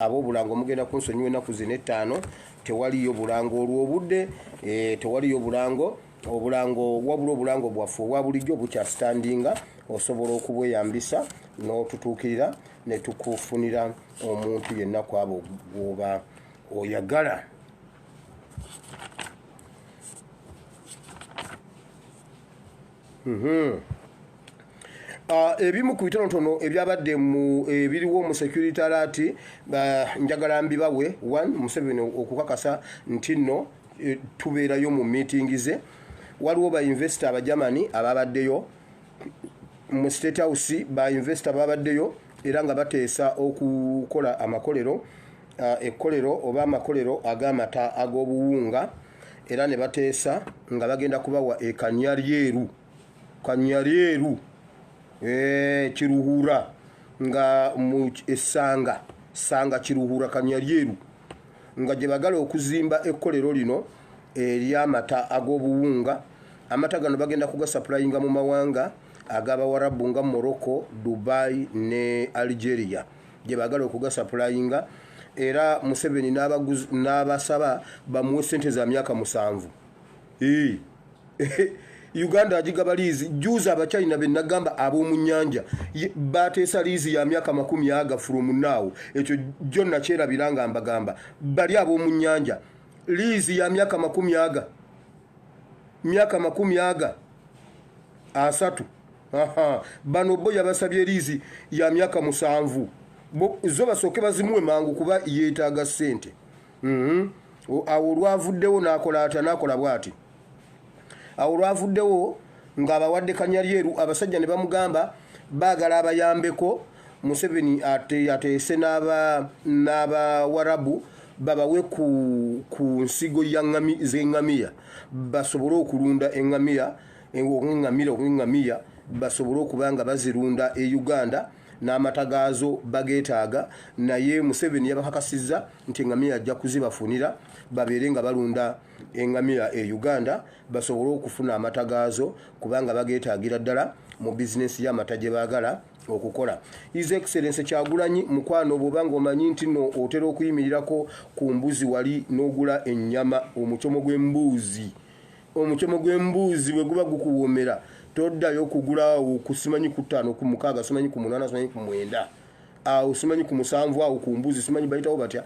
Ab'obulango mugenda kunsonyiwa, ennaku zino 5 tewaliyo bulango olw'obudde, tewaliyo bulango. Obulango wabula obulango bwaffe obwa bulijjo bukyastandinga, osobola okubweyambisa n'otutuukirira ne tukufunira omuntu yenna ku abo gwoba oyagala. Ebimu ku bitonotono ebyabadde mu ebiriwo mu security alert, njagala mbibawe. One, Museveni okukakasa nti nno tubeerayo mu meeting ze. Waliwo ba investor Abagermany ababaddeyo mu State House. Ba investor babaddeyo era nga bateesa okukola amakolero, ekkolero oba amakolero ag'amata ag'obuwunga, era ne bateesa nga bagenda kubawa ekanyalyeru, Kanyalyeru, Kiruhura, nga mu Essanga, Sanga, Kiruhura, Kanyalyeru, nga gye bagala okuzimba ekkolero lino ery'amata ag'obuwunga. Amata gano bagenda kugasaplayinga mu mawanga ag'Abawarabu nga Morocco, Dubai ne Algeria, gye bagala okugasaplayinga. Era Museveni n'abasaba bamuwe sente za myaka 7. Uganda agigaba liizi. Juzi Abachina benagamba ab'omu nnyanja bateesa liizi ya myaka 20 from now. Ekyo jjo nakyerabira nga mbagamba bali ab'omu nnyanja, liizi ya myaka 20, myaka 30. Bano bo yabasabye liizi ya myaka 7, zo basooke bazimuwe mangu kuba yeetaaga ssente. Awo olwavuddewo n'akola atya? N'akola bw'ati. Awo olwavuddewo ng'abawadde Kanyalyeru, abasajja ne bamugamba baagala abayambeko. Museveni ateese n'Abawarabu babawe ku nsigo z'eŋŋamiya basobole okulunda eŋŋamiya, eŋŋamira, eŋŋamiya basobole okuba nga bazirunda e Uganda, n'amata gaazo bageetaaga. Naye Museveni yabakakasizza nti eŋŋamiya ajja kuzibafunira, babeere nga balunda eŋŋamiya e Uganda, basobole okufuna amata gaazo kubanga bageetaagira ddala mu bizinensi y'amata gye baagala okukola. His Excellence Kyagulanyi, mukwano, bw'oba ng'omanyi nti nno otera okuyimirirako ku mbuzi wali n'ogula ennyama, omucomo gw'embuuzi, omucomo gw'embuuzi bwe guba gukuwoomera, toddayo okugula awo ku simanyi ku 5, ku 6, simanyi ku 8, simanyi ku 9 awo, simanyi ku 7 awo ku mbuzi, simanyi bayitawo batya.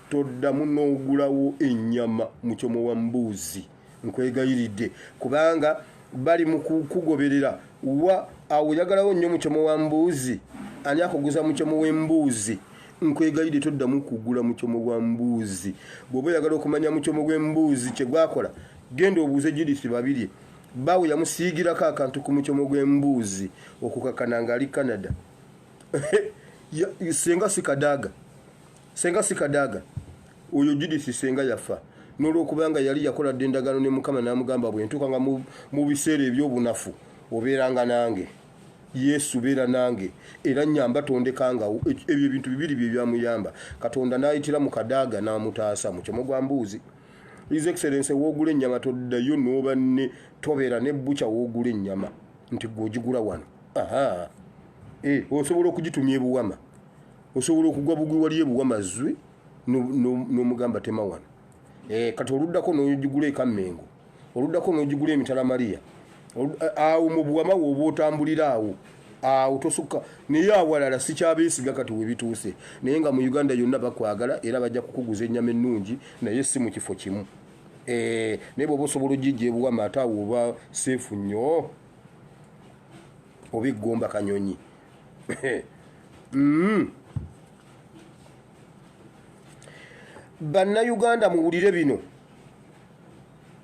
Toddamu n'ogulawo ennyama mucomo wa mbuuzi, nkwegayiridde, kubanga bali mu kugoberera wa awo. Oyagalawo nnyo mucomo wa mbuuzi, ani akuguza mucomo w'embuuzi? Nkwegayiridde, toddamu kugula mucomo gwa mbuuzi. Bw'oba oyagala okumanya mucomo gw'embuuzi kye gwakola, genda obuuze Judith Babirye. Baawe yamusiigirako akantu ku mucomo gw'embuuzi okukakana ng'ali Canada. Senga sikadaaga, senga sikadaaga oyo Judith senga yafa n'olwokubanga yali yakola dda endagaano ne Mukama, n'amugamba, "Bwe ntuukanga mu biseera eby'obunafu, obeeranga nange. Yesu, beera nange era nyamba, tondekangawo." Ebyo ebintu bibiri bye byamuyamba. Katonda n'ayitira mu Kadaaga n'amutaasa mucomo gwa mbuuzi. His Excellence, woogula ennyama toddayo n'oba ne tobeera ne bukya woogula ennyama nti gwe ogigula wano. Aha, osobola okugitumya ebuwama, osobola okugwa bugwi wali ebuwama zwi n'omugamba tema wano. Kati oluddako n'ogigula ekammengo, oluddako n'ogigula emitala Maria, awo mu buwama woba otambulira awo, awo tosukka. Naye awalala sikyabeesiga kati webituuse. Naye nga mu Uganda yonna bakwagala era bajja kukuguza ennyama ennungi, naye si mu kifo kimu. Naye bw'oba osobola ogijja ebuwama, ate awo oba safe nnyo, oba eggomba kanyonyi. Bannayuganda, muwulire bino.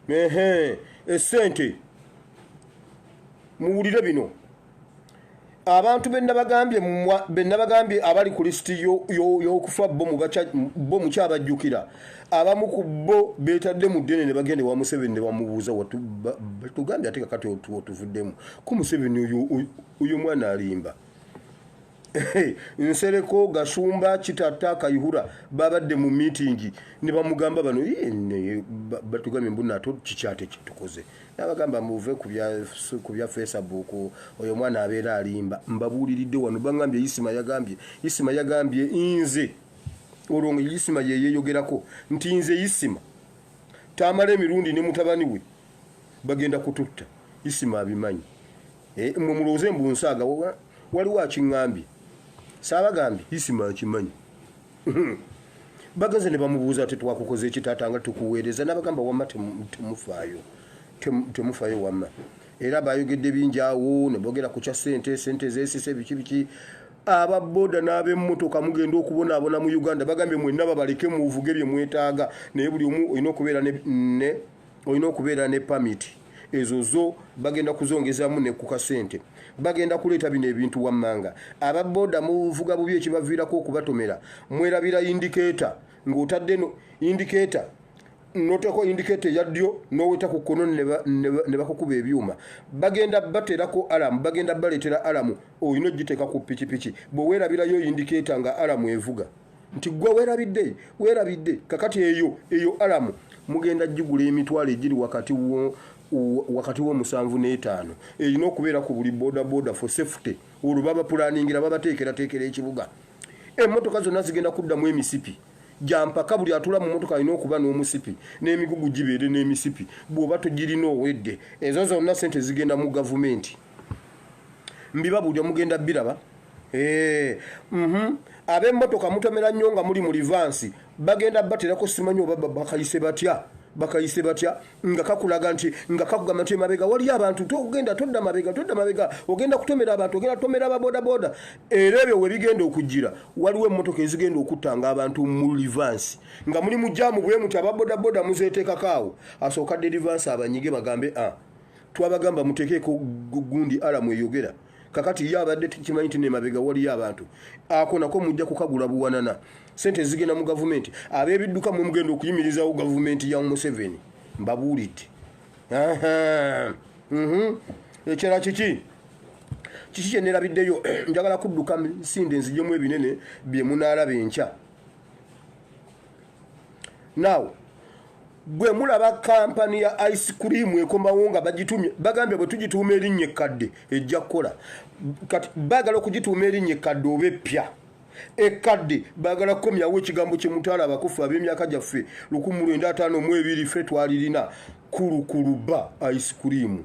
Ehe, esente, muwulire bino. Abantu bennabagambye abali ku lisiti y'okufa, bo mukyabajjukira. Abamu ku bo beetadde mu ddene ne bagenda ewa Museveni ne bamubuuza, "Batugambye ate kakati otuvuddemu ku Museveni oyo mwana alimba." Nsereko, Gashumba, Kitata, Kayihura babadde mu meeting ne bamugamba, "Bano batugambye mbu nato kikyate kyetukoze." Nabagamba, "Muve ku bya Facebook, oyo mwana abeera alimba." Mbabuuliridde wano, baŋambye Isima yagambye, Isima yagambye nze. Olwo nga Isima yeyeyogerako nti nze Isima Tamale Emirundi ne mutabani we bagenda kututta. Isima abimanyi. Mwe mulowooze mbu nsaaga, waliwo akiŋŋambye, saabagambye Isima akimanyi. Bagenze ne bamubuuza ati twakukoze eki taata nga tukuweereza, n'abagamba wamma temufaayo, temufaayo wamma. Era bayogedde bingi awo ne boogera ku kya ssente, ssente zeesise biki biki. Aba boda n'ab'emmotoka mugenda okubonaabona mu Uganda. Bagambye mwenna babaleke muvuge bye mwetaaga, naye buli omu olina okubeera ne olina okubeera ne pamiti. Ezo zo bagenda kuzongezamu ne ku kasente. Bagenda kuleeta bino ebintu wammanga. Aba boda muvuga bubi ekibaviirako okubatomera. Mwerabira indicator, ng'otadde no indicator, noteeko indicator eya ddyo n'oweta ku kkono ne bakukuba ebyuma. Bagenda bateerako alarm, bagenda baleetera alarm, olina ogiteeka ku pikipiki. Bwe weerabirayo indicator nga alarm evuga nti gwe weerabidde, weerabidde. Kakati eyo alarm mugenda gigula emitwalo egiri wakati w'omusanvu n'etaano. Erina okubeera ku buli boda boda for safety. Olwo babapulaningira, babateekerateekera ekibuga. Emmotoka zonna zigenda kuddamu emisipi gyampaka. Buli atuula mu mmotoka alina okuba n'omusipi, n'emigugu gibeere n'emisipi. Bw'oba togirina owedde. Ezo zonna sente zigenda mu gavumenti. Mbibabuulira, mugenda biraba. Ab'emmotoka mutomera nnyo nga muli mu reverse. Bagenda baterako, simanyi oba bakayise batya, bakayise batya, nga kakulaga nti nga kakugamba nti emabega waliyo abantu, togenda, todda mabega, todda mabega, ogenda kutomera abantu, ogenda kutomera ababodaboda. Era ebyo we bigenda okugira, waliwo emmotoka ezigenda okuttanga abantu mu reverse nga muli mu jam bwe muti. Ababodaboda muzeeteekako awo, asooka dde reverse abanyige, bagambe a twabagamba muteekeeko gundi alarm eyogera. Kakati ye abadde kimanyi nti nemabega waliyo abantu. Ako nako mujja kukagula buwanana, sente zigenda mu gavumenti. Ab'ebidduka mwe mugenda okuyimirizawo gavumenti ya Museveni, mbabuulidde. Ekirala kiki kiki kyenerabiddeyo? Njagala kudduka sinde nzijemu ebinene bye munaalaba enkya. Now bwe mulaba kampani ya ice cream ekomawo nga bagitumye, bagambye bwe tugituuma erinnya ekkadde ejja kukola. Kati baagala okugituuma erinnya ekkadde oba eppya. Ekkadde baagala kukomyawo ekigambo kye mutaala abakufu ab'emyaka gyaffe 1952 ffe twalirina, kulukuluba ice cream,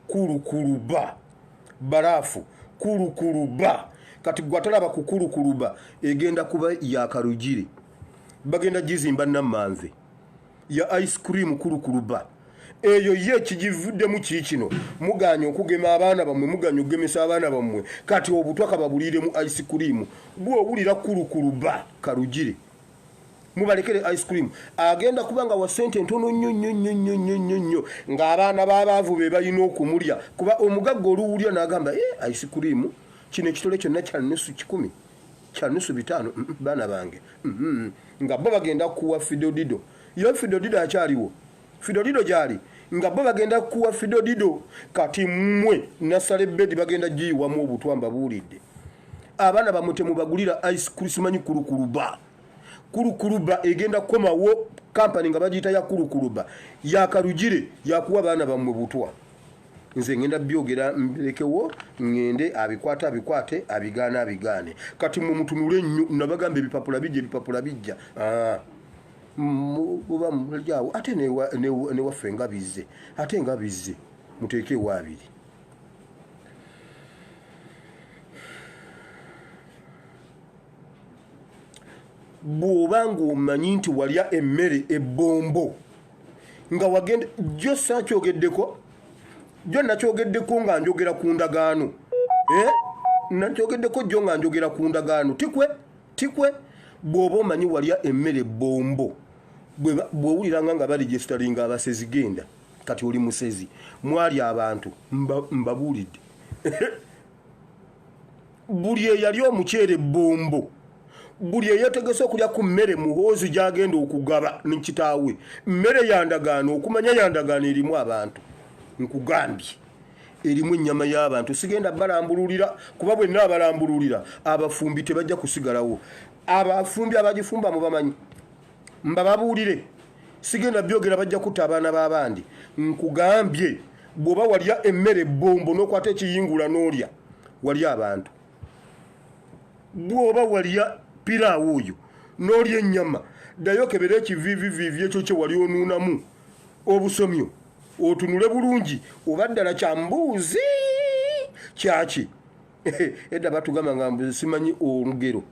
kulukuluba baraafu, kulukuluba. Kati gwe atalaba ku kulukuluba, egenda kuba yakarugire, bagenda gizimba Nammanve ya ice cream kulukuluba. Eyo ye ekigivuddemu kiikino: muganya okugema abaana bammwe, muganya okugemesa abaana bammwe. Kati obutwa kababuliiremu ice cream. Bwowulira kulukuluba karugire, mubalekere ice cream. Agenda kuba nga wa sente ntono nnyo nnyo nnyo nnyo nnyo nnyo nnyo, ng'abaana b'abaavu be balina okumulya, kuba omugagga oluwulya n'agamba, e ice cream kino ekitole kyonna kya nusu 100, kya nusu 500, baana bange. Nga bo bagenda kuwa fidodido. Yo fidodido akyaliwo, fidodido gyali, nga bo bagenda kuwa fidodido. Kati mmwe nasala ebedi bagenda giyiwamu obutwa. Mbabuulidde, abaana bamwe temubagulira ice cream simanyi kulukuluba. Kulukuluba egenda kukomawo, kampani nga bagiyita ya kulukuluba yakarugire, yakuwa baana bammwe butwa. Nze ngenda byogera mbirekewo, ngende abikwate abikwate, abigaane abigaane. Kati mwe mutunule nnyo. Nabagamba ebipapula bijja, ebipapula bijja. Muba mulyawo ate newaffe nga bizze, ate nga bizze, muteeke ewa abiri. Bw'oba ng'omanyi nti walya emmere ebbombo nga wagenda jo, saakyogeddeko jo, nakyogeddeko nga njogera ku ndagaano. Eh? Nakyogeddeko jjo nga njogera ku ndagaano. Tikwe tikwe, bw'oba omanyi walya emmere ebbombo, bw'owuliranga nga baregisteringa abasezi, genda. Kati oli musezi, mwali abantu mbabuulidde. Buli eyali omuceere ebbombo, buli eyetegese okulya ku mmere Muhoozi gyagenda okugaba ne kitaawe, mmere yandagaano, okumanya yandagaano erimu abantu, nkugambye erimu ennyama y'abantu. Sigenda balambululira, kuba bwenna abalambululira abafumbi tebajja kusigalawo. Abafumbi abagifumba mubamanyi, mbababuulire, sigenda byogera, bajja kutta abaana b'abandi. Nkugambye, bw'oba walya emmere ebbombo n'okwata ekiyingula n'olya, walya abantu. Bw'oba walya piraawo oyo N'olya ennyama, ddayo okebere ekiviiviviivi ekyo kye wali onuunamu obusomyo, otunule bulungi oba ddala kya mbuuzi kyaki. Edda batugamba nga mbu simanyi olugero,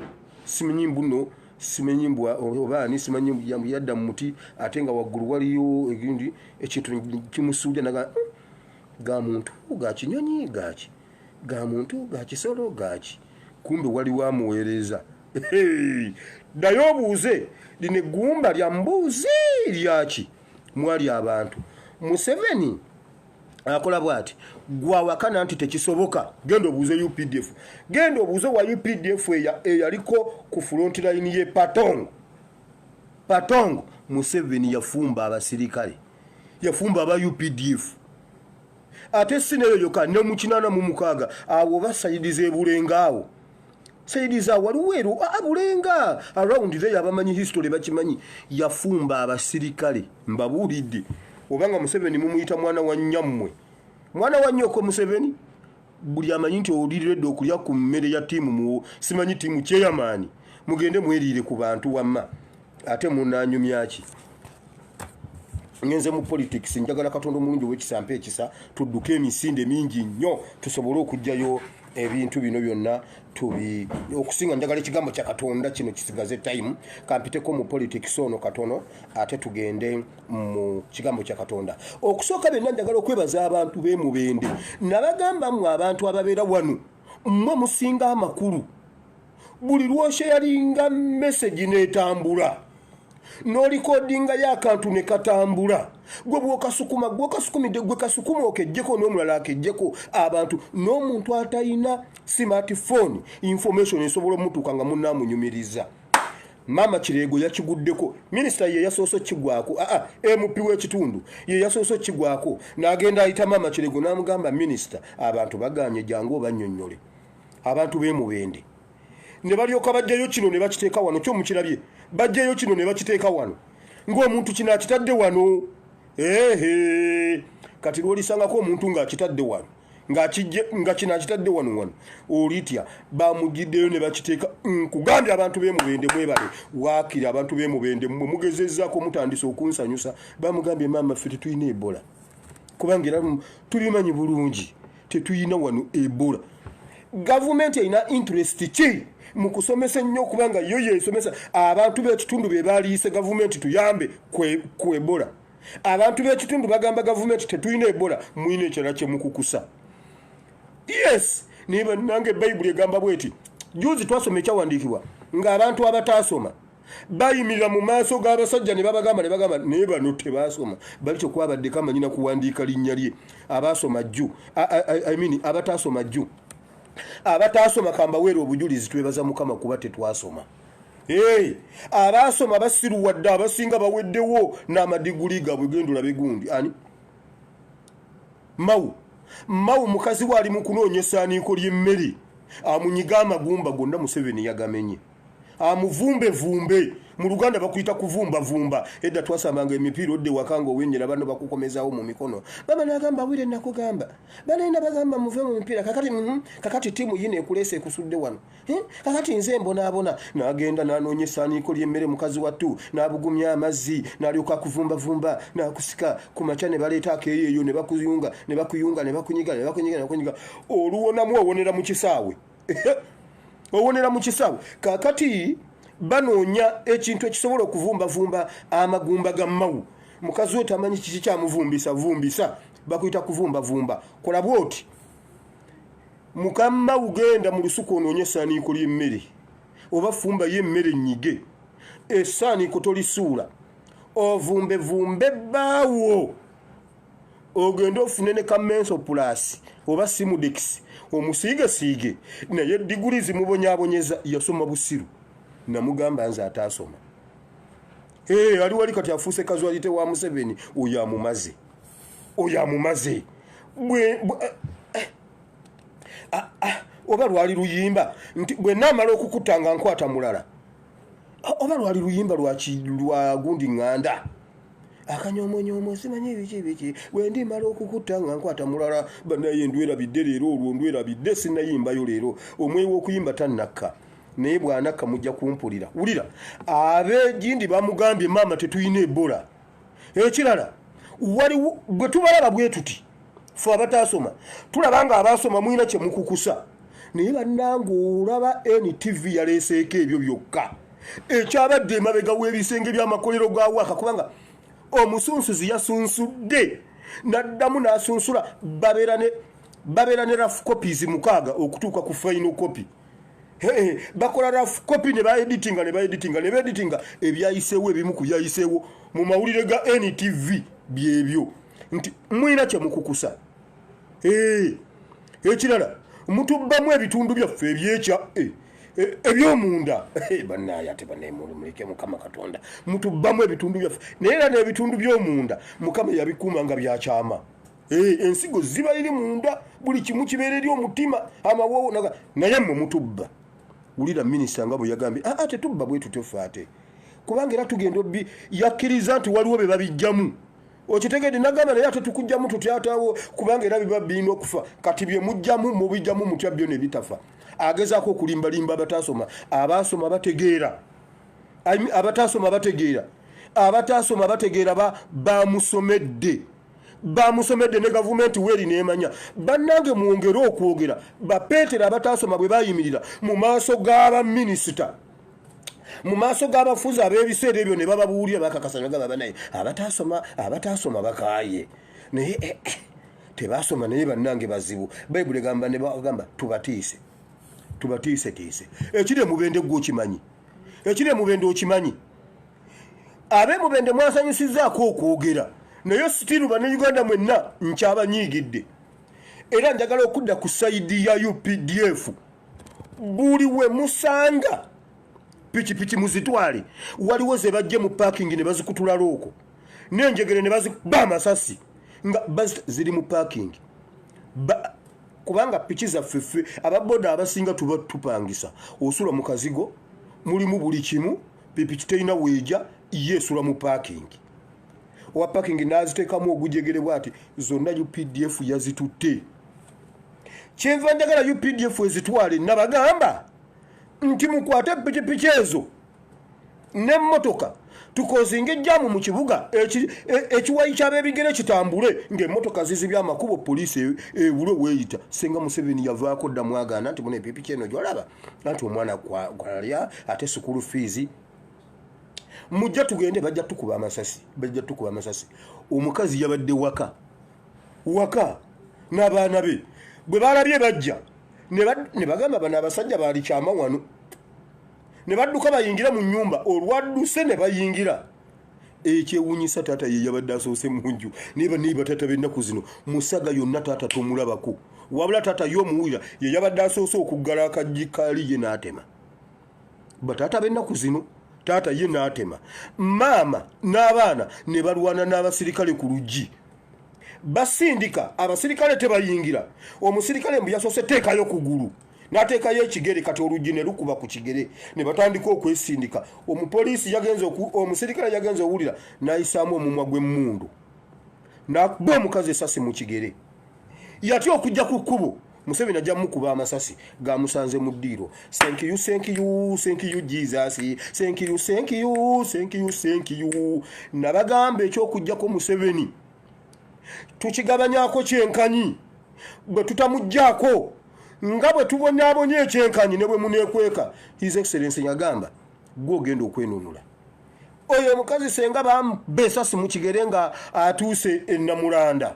simanyi mbuno, simanyi mbu obaani, simanyi mbu yadda mu muti ate nga waggulu waliyo ekindi ekintu kimusuulya naga ga muntu, ga kinyonyi, gaki, ga muntu, ga kisolo, gaki, kumbe waliwo amuweereza. Ddayo obuuze, lino eggumba lya mbuuzi lyaki? Mwali abantu. Museveni akola bwati, gwawakana nti tekisoboka. Genda obuuze UPDF, genda obuuze wa UPDF eyaliko ku front line ye Patong. Patong, Museveni yafumba abasirikale, yafumba aba UPDF. Ate si neyo yokka, ne mu 86 awo oba side z'ebulenga awo, side za waliwo ero Bulenga around there, abamanyi history bakimanyi, yafumba abasirikale. Mbabuulidde, obanga Museveni mumuyita mwana wa nnyammwe, mwana wa nnyoko Museveni. Buli amanyi nti oliredde okulya ku mmere ya tiimu mu simanyi tiimu chairman, mugende mweriire ku bantu. Wamma ate munanyumyaki? Ngenze mu politics. Njagala Katonda omulungi owekisa mpa ekisa tudduke emisinde mingi nnyo tusobole okugjayo ebintu bino byonna tubi. Okusinga njagala ekigambo kya Katonda kino kisigaze time. Kampiteko mu politics ono katono, ate tugende mu kigambo kya Katonda. Okusooka byonna, njagala okwebaza abantu b'emubende. Nabagamba, mmwe abantu ababeera wano, mmwe musinga amakulu. Buli lwosharinga message n'etambula, n'olikodingayo akantu ne katambula, gwe bwokasukuma, gwokasukumidde, gwe kasukuma okejjeko n'omulala akejjeko. Abantu n'omuntu atalina smartphone, information esobola omutuuka nga munaamunyumiriza. Maama Kireego yakiguddeko, minisita ye yasoose okigwako, aa MP w'ekitundu ye yasoose okigwako, n'agenda ayita maama Kireego n'amugamba, "Minisita, abantu baganye, jangu obannyonnyole." Abantu b'emubende ne balyoka bajjayo kino ne bakiteeka wano. Kyo mukirabye, bajjayo kino ne bakiteeka wano ng'omuntu kino akitadde wano. Ehe, kati lwolisangako omuntu ng'akitadde wano, nga kino akitadde wano wano, olitya bamugiddeyo ne bakiteeka. Nkugambye, abantu b'emubende mwebale. Waakiri abantu b'emubende mmwe mugezezaako, mutandise okunsanyusa. Bamugambye, "Maama, ffe tetulina Ebola," kubanga era tubimanyi bulungi, tetulina wano Ebola. Gavumenti erina interest ki mu kusomesa ennyo? Okubanga yo yesomesa abantu b'ekitundu be baliise gavumenti tuyambe ku Ebola. Abantu b'ekitundu bagamba gavumenti tetulina Ebola, mulina ekirala kyemukukusa. Yes, naye bannange, Bayibuli egamba bweti. Juzi twasoma ekyawandiikibwa ng'abantu abataasoma bayimirira mu maaso g'abasajja ne babagamba, ne bagamba, naye bano tebaasoma, bali kyokwabaddeko amanyi na kuwandiika linnya lye. Abaasoma jju, I mean, abataasoma jju, abataasoma kambaweera obujulizi. Twebaza Mukama kuba tetwasoma. Hey, abaasoma basiruwadde, abasinga baweddewo n'amadiguli gaabwe. Genda olabe gundi ani, Mawu. Mawu mukazi we ali mu kunoonya essaaniiko ly'emmere, amunyiga amagumba gonna. Museveni yagamenye, amuvumbevumbe. Mu Luganda bakuyita kuvumbavumba. Edda twasambanga emipiira, odde waka nga owenyera, bano bakukomezaawo mu mikono. Baba nagamba, "Wire, nakugamba banalina bagamba muve mu mipiira." Kakati kakati tiimu yino ekuleesa ekusudde wano. Kakati nze mbonaabona. N'agenda n'anoonya essaaniiko ly'emmere, mukazi wattu n'abugumya amazzi, n'alyoka akuvumbavumba n'akusika. Ku makya ne baleeta akeeyeeyo ne bakuyunga, ne bakuyunga, ne bakunyiga, ne bakunyiga, ne bakunyiga. Oluwonamu owonera mu kisaawe, owonera mu kisaawe. Kakati banoonya ekintu ekisobola okuvumbavumba amagumba ga Mawu. Mukazi we tamanyi kiki kyamuvumbisa vumbisa, bakuyita kuvumbavumba. Kola bwoti, mukama, ugenda mu lusuku onoonye essaaniiko ly'emmere oba fumbayo emmere nnyige. Essaaniiko tolisuula, ovumbevumbe bbaawo, ogende ofune ne kamenso plus oba Simudex omusiigesiige. Naye diguli zimubonyabonyeza, yasoma busiru. Namugamba nze ataasoma. Hey, ali wali kati afuuse casualty wa Museveni. Oyo amumaze, oyo amumaze. Oba lwali luyimba nti bwe naamala okukutta nga nkwata mulala, oba lwali luyimba lwa gundi ŋŋanda akanyomonyomo, simanyi biki biki, bwe ndimala okukutta nga nkwata mulala. Banaye ndwerabidde leero, olwo ndwerabidde, sinayimbayo leero. Omwewa okuyimba tannakka. Naye bwanakka mujja kumpulira. Wulira, abegindi bamugambye, maama, tetulina Ebola. Ekirala, waliwo bwe tubalaba bwe tuti, fe abataasoma tulaba nga abaasoma mulina kyemukukusa. Naye bannange, olaba NTV yaleeseeko ebyo byokka ekyabadde emabega w'ebisenge by'amakolero ga waaka, kubanga omusunsuzi yasunsudde n'addamu n'asunsula. Babeera ne rough copies 6 okutuuka ku final copy. Bakola rough copy ne baeditinga, ne baeditinga, ne baeditinga ebyayiseewo. Ebimu ku byayiseewo mu mawulire ga NTV byebyo nti mulina kyemukukusa. Ekirala, mutubbamu ebitundu byaffe ebyekya ebyomunda. Bannaye, ate bannaye, muleke Mukama Katonda. Mutubbamu ebitundu byaffe, naye era n'ebitundu by'omunda Mukama yabikuuma nga byakyama. Ensigo ziba eri munda, buli kimu kibeera eri omutima, amawoowo. Naye mmwe mutubba. Wulira minisita nga bwe yagambye, aa, tetubba bwe tutyo ffe ate, kubanga era tugenda obbi. Yakkiriza nti waliwo be babijjamu, okitegedde? Nagamba, naye ate tukugjamu tutyatawo, kubanga era biba birina okufa. Kati bye mujjamu, mubijjamu mutya byo ne bitafa? Agezaako okulimbalimba abataasoma. Abaasoma bategeera. I mean, abataasoma bategeera, abataasoma bategeera. Bamusomedde, bamusomedde ne gavumenti weeri nemanya. Bannange, mwongere okwogera. Bapeetero abataasoma bwe bayimirira mu maaso g'abaminisita, mu maaso g'abafuzi ab'ebiseera ebyo, ne bababuulira, bakakasa nagamba, banaye abataasoma, abataasoma bakaaye, naye tebasoma. Naye bannange, bazibu. Bayibuli egamba ne bagamba tubatiise, tubatiisetiise. Ekiri emubende gwe okimanyi, ekiri emubende okimanyi. Ab'emubende mwasanyusizaako okwogera, naye still Bannayuganda mwenna nkyabanyiigidde. Era njagala okudda ku side ya UPDF. Buli we musanga pikipiki muzitwale. Waliwo ze bajje mu parking ne bazikutulala okwo n'enjegere ne bazikuba amasasi nga ziri mu parking. Kubanga piki zaffe ffe ababoda abasinga tuba tupangisa, osula mu kazigo, mulimu buli kimu. Pipiki terina weeja, ye esula mu parking. Owa parking n'aziteekamu ogujegere bwati, zonna UPDF yazitutte. Kyenva njagala UPDF ezitwale. Nabagamba nti mukwate pikipiki ezo n'emmotoka, tukozinga ejjaamu mu kibuga, ekiwayi ky'ab'ebigere kitambule ng'emmotoka zizibye amakubo, poliisi ebulwe weeyita. Senga Museveni yavaako dda, mwagaana nti muna epipiki eno gyolaba anti omwana kwalya, ate school fees. Mujja tugende, bajja tukuba amasasi, bajja tukuba amasasi. Omukazi yabadde waka waka n'abaana be. Bwe balabye bajja ne bagamba, bano abasajja baali kyama wano, ne badduka bayingira mu nnyumba. Olwadduse ne bayingira, ekyewunyisa taata ye yabadde asoose mu nju. Naye banaye, bataata b'ennaku zino, musaga yonna taata tomulabako, wabula taata ye omuwulira. Ye yabadde asoose okuggala akaggi kaali, ye n'atema. Bataata b'ennaku zino, taata ye n'atema, maama n'abaana ne balwana n'abasirikale ku luggi. Basindika abasirikale, tebayingira. Omusirikale mbu yasoose teekayo kugulu, n'ateekayo ekigere, kati oluggi ne lukuba ku kigere, ne batandika okwesindika. Omupoliisi yagenze, omusirikale yagenze owulira n'ayisaamu omumwa gw'emmundu, n'akuba omukazi esasi mu kigere. Yatya okujja ku kkubo, Museveni ajja mukuba amasasi gamusanze mu ddiiro. Thank you, thank you, thank you Jesus, thank you, thank you, thank you, thank you. Nabagamba ekyokujjako Museveni tukigabanyako kyenkanyi, bwe tutamugjaako nga bwe tubonyaabonya ekyenkanyi ne bwe muneekweka. His Excellence yagamba, gwe ogenda okwenunula. Oyo omukazi senga bamuba esasi mu kigere nga atuuse enamulanda,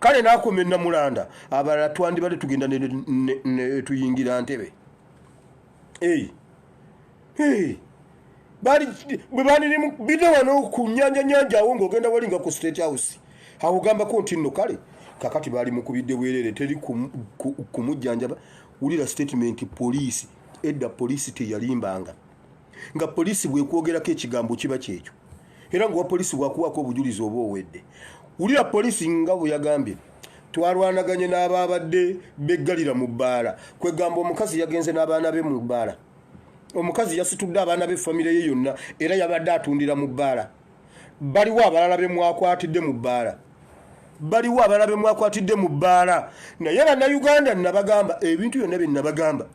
kale nakoma enamulanda, abalala twandibadde tugenda ne tuyingira ntebe. Hey. Hey. Bali bwe banirimu bide wano ku nyanja, nyanja awo ng'ogenda wali nga ku State House awo, ogambako nti nno kale kakati baali mukubidde bwerere, teri kumujjanjaba. Wulira statement poliisi. Edda poliisi teyalimbanga, nga poliisi bwekwogerako ekigambo kiba kyekyo, era nga owa poliisi bwakuwaako obujulizi oba owedde. Wulira poliisi nga bwe yagambye, twalwanaganye n'abaabadde beggalira mu bbaala. Kwegamba omukazi yagenze n'abaana be mu bbaala, omukazi yasitudde abaana be, famire ye yonna, era yabadde atundira mu bbaala. Baliwo abalala be mwakwatidde mu bbaala. Baliwo abalala be mwakwatidde mu bbaala. Naye Bannayuganda nabagamba ebintu byonna bye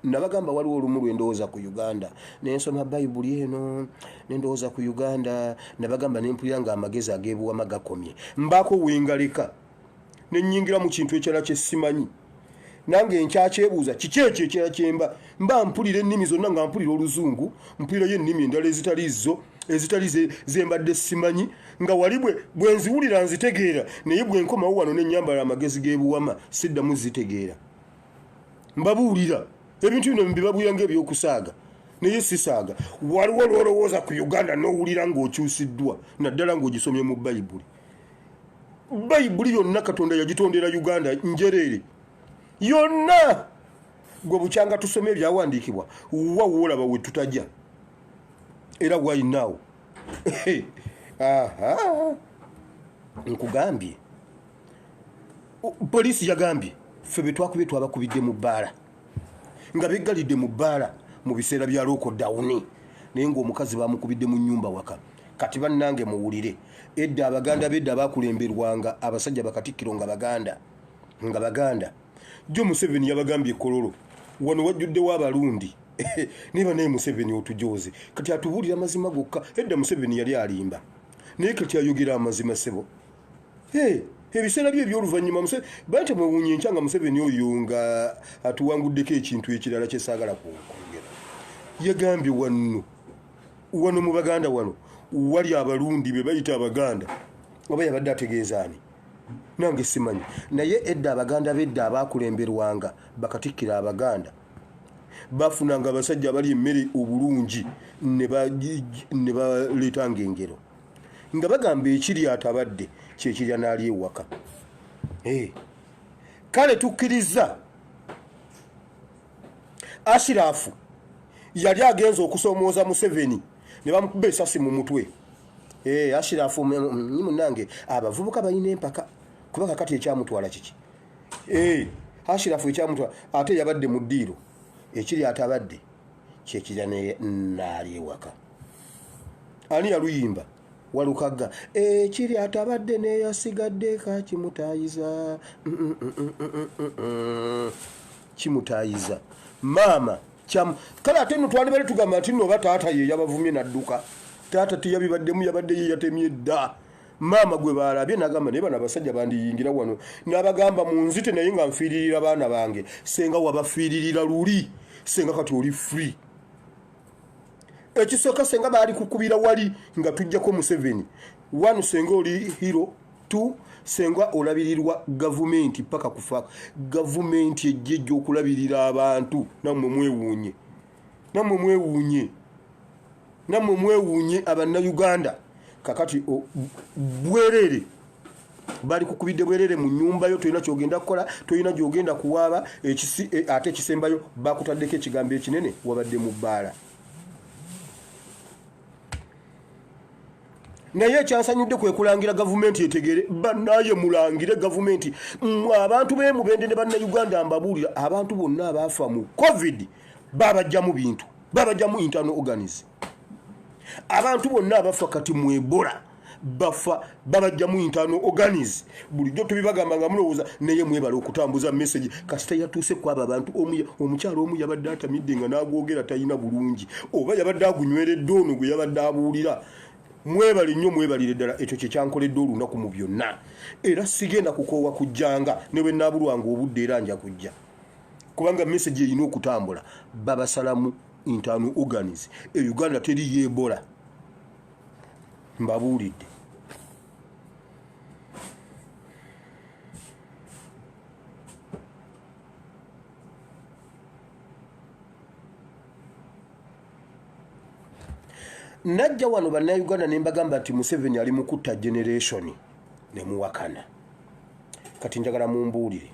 nabagamba waliwo olumu lwe ndowooza ku Uganda, ne nsoma Bayibuli eno ne ndowooza ku Uganda, nabagamba ne mpulira nga amagezi ag'ebuwama gakomye, mbaako wengaleka ne nnyingira mu kintu ekirala kye simanyi. Nange nkyakyebuuza kiki ekyo ekirala kyemba mba mpulira ennimi zonna, nga mpulira oluzungu, mpulirayo ennimi endala ezitali zo, ezitali ze mbadde simanyi, nga wali bwe nziwulira nzitegeera, naye bwe nkomawo wano ne nnyambala amagezi g'ebuwama siddamu zitegeera. Mbabuulira ebintu bino mbibabuulira ng'ebyokusaaga, naye sisaaga. Waliwo lw'olowooza ku Uganda n'owulira ng'okyusiddwa, naddala ng'ogisomye mu Bayibuli. Bayibuli yonna Katonda yagitondera Uganda njereere yonna. Gwe bukyanga tusome ebyawandiikibwa, wa woolaba we tutajja, era why now? Aha, nkugambye poliisi yagambye ffe be twakubye twabakubidde mu bbaala, nga beggalidde mu bbaala mu biseera bya lockdown, naye ng'omukazi bamukubidde mu nnyumba waka. Kati bannange muwulire, edda Abaganda b'edda baakulemberwanga abasajja bakatikkiro nga Baganda. Jo Museveni yabagambye Kololo wano wajjuddewo Abalundi, niba naye Museveni otujoze. Kati atubuulira amazima gokka. Edda Museveni yali alimba, naye kati ayogera amazima ssebo. Ebiseera bye eby'oluvannyuma banti mwewuunye enkya nga Museveni oyo nga atuwanguddeko ekintu ekirala kye saagala kwogera. Yagambye wano mu Baganda wano wali Abalundi be bayita Abaganda, oba yabadde ategeeza ani nange simanyi. Naye edda Abaganda b'edda abaakulemberwanga bakatikkiro Abaganda bafunanga abasajja abali emmere obulungi ne baleetanga engero, nga bagamba ekiri atabadde kyekirya n'ali ewaka. Kale tukkiriza Ashirafu yali agenze okusomooza Museveni ne bamukuba esasi mu mutwe. Ashirafu munnange, abavubuka balina empaka, kuba kakati ekyamutwala kiki? Ashirafu ekyamutwala ate yabadde mu ddiiro, ekiri atabadde kyekirya n'ali ewaka. Ani yaluyimba? Walukagga. Ekiri atabadde n'eyasigadde ka kimutaayiza, kimutaayiza maama. Kale ate nno twandibadde tugamba nti nno oba taata ye yabavumye n'adduka. Taata teyabibaddemu, yabadde ye yatemye dda. Maama gwe baalabye n'agamba naye bano abasajja bandiyingira wano, n'abagamba munzite naye nga nfiiririra baana bange. Senga wabafiiririra luli, senga kati oli free. Ekisooka senga baali kukubira wali nga tujjako Museveni. 1 senga oli hero, 2 senga olabirirwa gavumenti paka kufa. Gavumenti ejja ejja okulabirira abantu. Nammwe mwewuunye, nammwe mwewuunye, nammwe mwewuunye Abannayuganda. Kakati bwerere bali kukubidde bwerere mu nnyumba yo, tolina kyogenda kukola, tolina gyogenda kuwaaba. Ate ekisembayo bakutaddeko ekigambo ekinene, wabadde mu bbaala. Naye ekyansanyudde kwe kulangira gavumenti etegere. Bannaye mulangire gavumenti, abantu b'e Mubende ne Bannayuganda mbabuulira, abantu bonna abaafa mu COVID babajjamu bintu, babajjamu internal organs. Abantu bonna abafa kati mu Ebola bafa babajjamu internal organs. Bulijjo tubibagamba nga mulowooza, naye mwebale okutambuza message. Kasita yatuuse kwabo abantu, omukyalo omu yabadde atamidde nga n'agwogera talina bulungi, oba yabadde agunyweredde ono gwe yabadde abuulira. Mwebale nnyo, mwebalire ddala. Ekyo kye kyankoledde olunaku mu byonna, era sigenda kukoowa kujjanga ne bwe naabulwanga obudde, era nja kujja, kubanga message erina okutambula. Babasalamu internal organs. E Uganda teriyo Ebola, mbabuulidde. Najja wano Bannayuganda ne mbagamba nti Museveni ali mu kutta generation, ne muwakana. Kati njagala mumbuulire,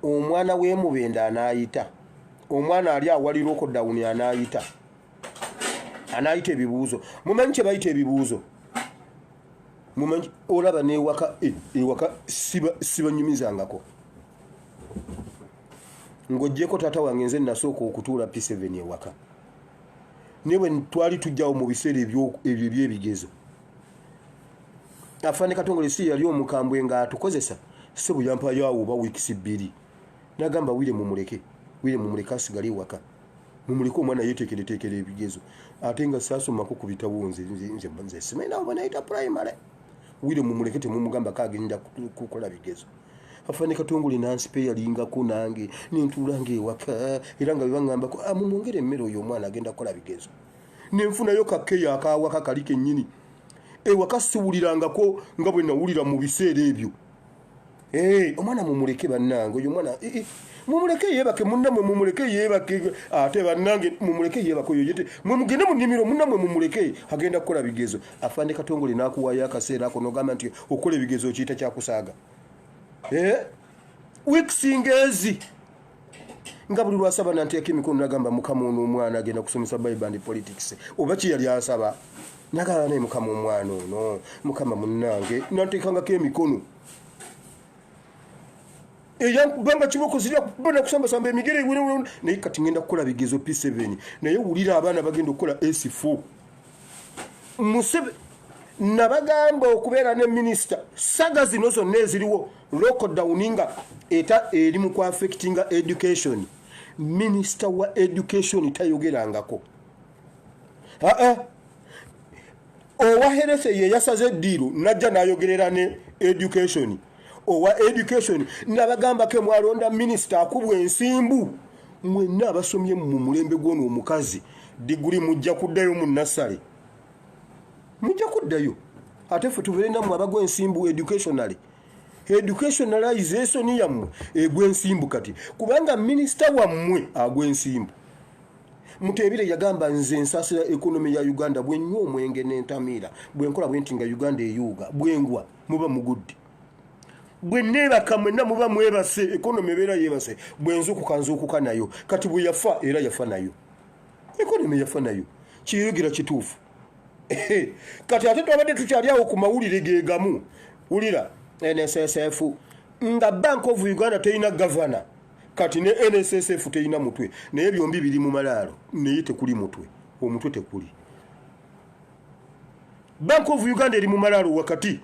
omwana w'e Mubende anaayita, omwana ali awali lockdown anaayita, anaayita ebibuuzo? Mumanyi kye bayita ebibuuzo? Mumanyi? Olaba newaka ewaka sibanyumizangako ng'oggyeko taata wange. Nze nasooka okutuula P7 ewaka, naye bwe twali tujjawo mu biseera ebyo ebyebigezo. Afande Katongole si yali omukambwe ng'atukozesa? Sebo yampayo awo oba wiikisi 2, nagamba, "Wire mumuleke, wire mumuleke asigale ewaka, mumuleke omwana yeteekereteekera ebigezo." Ate nga saasomako ku bitabo, nze simanyi banayita primary. "Wire mumuleke, temumugamba kagenda kukola bigezo." Afande Katongole nansipa eyalingako nange nentuulanga ewaka, era nga bebaŋŋambako, ah, "Mumwongere emmere oyo omwana agenda kukola bigezo." Nenfunayo kakeyo akawaka kali kennyini ewaka, siwulirangako nga bwe nawulira mu biseera ebyo. Omwana mumuleke bannange, oyo omwana mumuleke yeebake, munnamwe mumuleke yeebake. Ate bannange mumuleke yeebake oyo yete, mwe mugende mu nnimiro, munnamwe mumuleke agenda kukola bigezo. Afande Katongole n'akuwaayo akaseera ako n'ogamba nti okukola ebigezo okiyita kyakusaaga. Weeks ngezi nga buli lwasaba nanteeka emikono, nagamba, "Mukama, ono omwana agenda kusomesa Bible and politics." Oba ki yali asaba, nagamba, "Naye Mukama, omwana ono, Mukama munnange." Nanteekangako emikono, eyankubanga kiboko zirya bona kusambasamba emigere, naye kati ngenda kukola bigezo P7. Naye wulira, abaana bagenda okukola S4. Museve nabagamba okubeera ne minisita, saga zino zonna eziriwo, lockdown nga eta eri mu kuaffectinga education, minisita wa education tayogerangako. Aa, owa health ye yasaze eddiiro najja n'ayogerera ne education. Owa education nabagambako, mwalonda minisita akubwa ensimbu. Mwenna abasomye mu mulembe gwono omukazi diguli, mujja kuddayo mu nursery, mujja kuddayo. Ate ffe tubeere nammwe abagwa ensimbu educationally, educationalization yammwe egwa ensimbu kati, kubanga minisita wammwe agwa ensimbu. Mutebire yagamba, "Nze nsaasira economy ya Uganda, bwenywa omwenge nentamiira, bwenkola bwe nti nga Uganda eyuuga, bwengwa muba mugudde, bwe neebaka mwenna muba mwebase, economy ebeera yeebase, bwenzukuka nzuukuka nayo." Kati bwe yafa era yafa nayo, economy yafa nayo. Kiyogera kituufu. Kati ate twabadde tukyali awo ku mawulire gegamu, wulira, NSSF nga Bank of Uganda terina gavana, kati ne NSSF terina mutwe, naye byombi biri mu malaalo, naye tekuli mutwe, omutwe tekuli. Bank of Uganda eri mu malaalo wakati,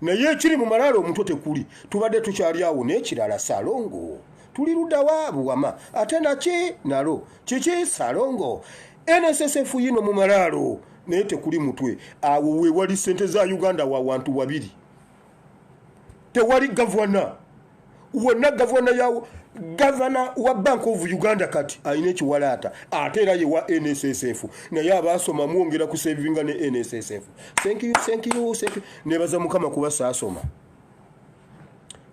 naye ekiri mu malaalo omutwe tekuli. Tubadde tukyali awo n'ekirala, Salongo tuli luddawa buwama, ate naki nalo kiki Salongo? NSSF yino mu malaalo, naye tekuli mutwe. Awo wewali sente za Uganda wa wantu wabiri, tewali gavana wonna. Gavana yawo, gavana wa Bank of Uganda kati alina ekiwalaata, ate era ye wa NSSF. Naye abasoma mwongera kusevinga ne NSSF. Thank you, thank you, thank you. Nebaza Mukama kuba saasoma,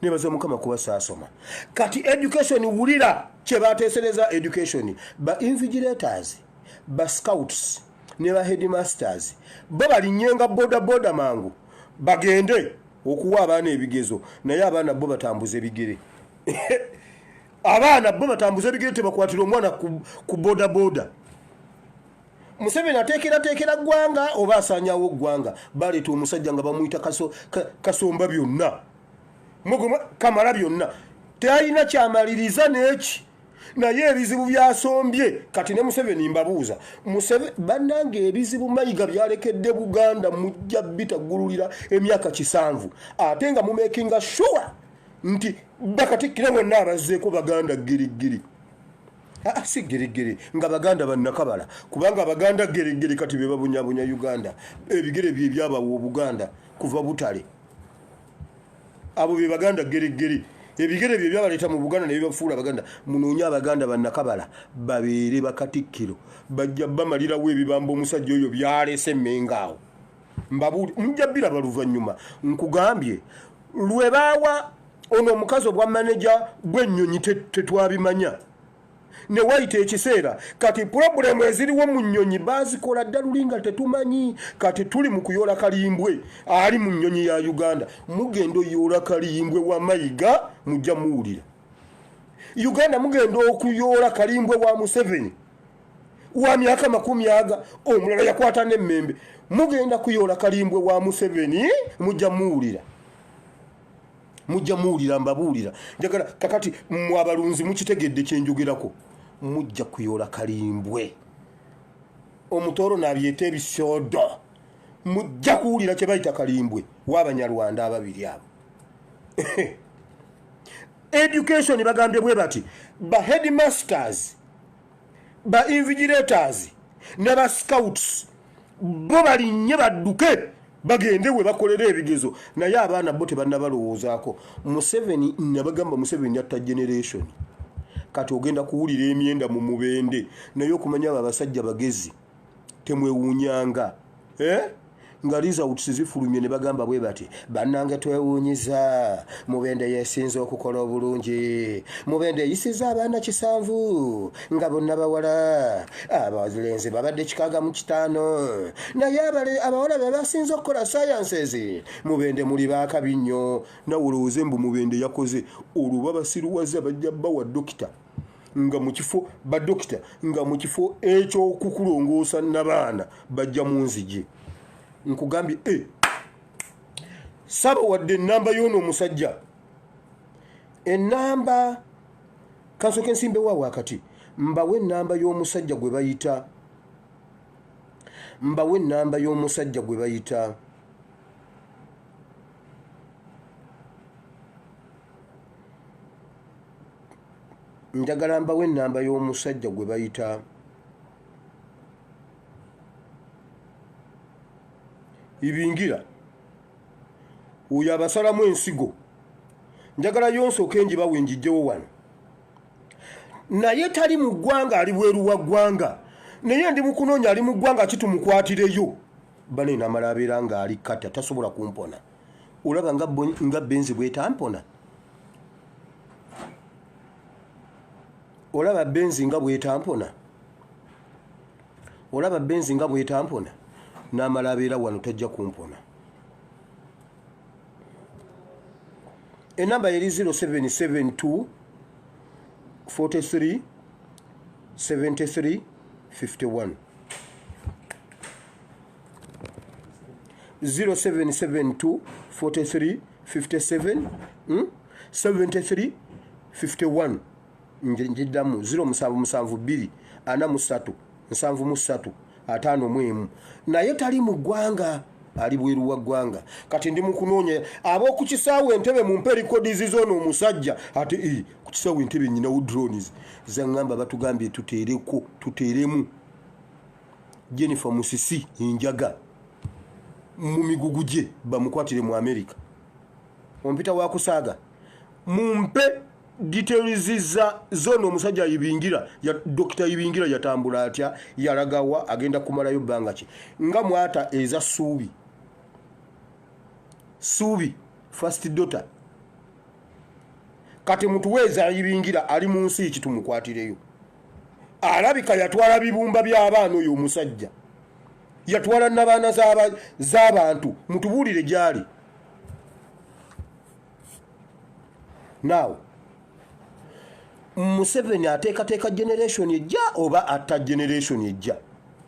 nebaza Mukama kuba saasoma. Kati education, wulira kyebateesereza education: ba invigilators, ba scouts ne ba headmasters bo balinnyenga boda boda mangu bagende okuwa abaana ebigezo, naye abaana bo batambuza ebigere. Abaana bo batambuza ebigere, tebakwatira omwana ku boda boda. Museveni ateekerateekera ggwanga oba asaanyawo ggwanga? Baleeta omusajja nga bamuyita Kasomba byonna, Kamala byonna, talina kyamaliriza n'eki, naye ebizibu byasombye. Kati ne Museveni mbabuuza, bannange, ebizibu Mayiga byalekedde Buganda mujja bitagululira emyaka 70, ate nga mumakinga sure nti bakatikkire bonna abazzeeko Baganda girigiri. Ah, si gerigere nga Baganda bannakabala, kubanga Abaganda gerigere kati be babunyabunya Uganda. Ebigere bye byabawa Obuganda kuva Butale, abo be Baganda gerigere. Ebigere bye byabaleeta mu Buganda ne bibafuula Abaganda. Munoonye Abaganda bannakabala babeere bakatikkiro, bajja bamalirawo ebibamba omusajja oyo byalese emmenga awo. Mbabuuli, mujja biraba luvannyuma. Nkugambye, lwe baawa ono omukazi obwa maneja bw'ennyonyi, tetwabimanya ne wayita ekiseera. Kati problem eziriwo mu nnyonyi bazikola dda luli nga tetumanyi. Kati tuli mu kuyoola kalimbwe ali mu nnyonyi ya Uganda. Mugenda oyoola kalimbwe wa Mayiga, mujja muwulira. Uganda mugenda okuyoola kalimbwe wa Museveni wa myaka 20, omulala yakwata n'emmembe. Mugenda kuyoola kalimbwe wa Museveni, mujja muwulira, mujja muwulira. Mbabuulira, njagala kakati mmwe abalunzi mukitegedde kyenjogerako. Mujja kuyoola kalimbwe, omutooro nabyeta ebisyodo. Mujja kuwulira kye bayita kalimbwe w'Abanyarwanda ababiri abo. Education bagambye bwe bati, ba headmasters, ba invigilators ne ba scouts bo balinnye badduke bagende we bakolera ebigezo, naye abaana bo tebannabalowoozaako. Museveni nabagamba, Museveni atta generation. Kati ogenda kuwulira emyenda mu Mubende, naye okumanya abo abasajja bagezi, temwewuunyanga nga results zifulumye ne bagamba bwe bati, bannange twewuunyiza, Mubende yesinze okukola obulungi, Mubende eyisiza abaana 7 nga bonna bawala, abalenzi babadde 65, naye abawala be basinze okukola sciences, Mubende muli baakabi nnyo. Nawe olowooze mbu Mubende yakoze olwo, babasiruwaza, bajja bawa dokita nga mu kifo badokita nga mu kifo ekyokukulongoosa nabaana bajja mu nzigi. Nkugambye saba wadde enamba y'ono omusajja, enamba kansooke nsimbe waawe akati, mbawe enamba y'omusajja gwe bayita, mbawe enamba y'omusajja gwe bayita njagala mbawe enamba y'omusajja gwe bayita Ibingira, oyo abasalamu ensigo. Njagala yonsooke ngibawe njijjewo wano, naye tali mu ggwanga, ali bweru wa ggwanga, naye ndi mu kunoonya ali mu ggwanga kitumukwatireyo. Bane namala abeera ng'ali kata tasobola kumpona. Olaba nga benzi bwetampona, olaba benzi nga bwetampona, olaba benzi nga bwetampona, n'amala abeera wano tajja kumpona. Enamba eri 0772 43 73 51, 0772 43 57 73 51. Njiddamu, 0772 43 73 51. Naye tali mu ggwanga, ali bweru wa ggwanga. Kati ndi mu kunoonya ab'oku kisaawe Entebe, mumpe records z'ono omusajja. Ate ku kisaawe Entebe nyinawo drones zaŋŋamba, batugambye tuteereko, tuteeremu Jennifer Musisi enjaga mu migugu gye, bamukwatire mu America. Ompita wakusaaga, mumpe details za zona omusajja Ibingira ya Dr. Ibingira, yatambula atya, yalagawa, agenda kumalayo bbanga ki, nga mwata eza Suubi, Suubi first daughter. Kati mutuweeza Ibingira ali mu nsi ki, tumukwatireyo. Alabika yatwala bibumba by'abaana, oyo omusajja yatwala nabaana z'abantu, mutubuulire gyali. Now Museveni ateekateeka generation ejja oba atta generation ejja?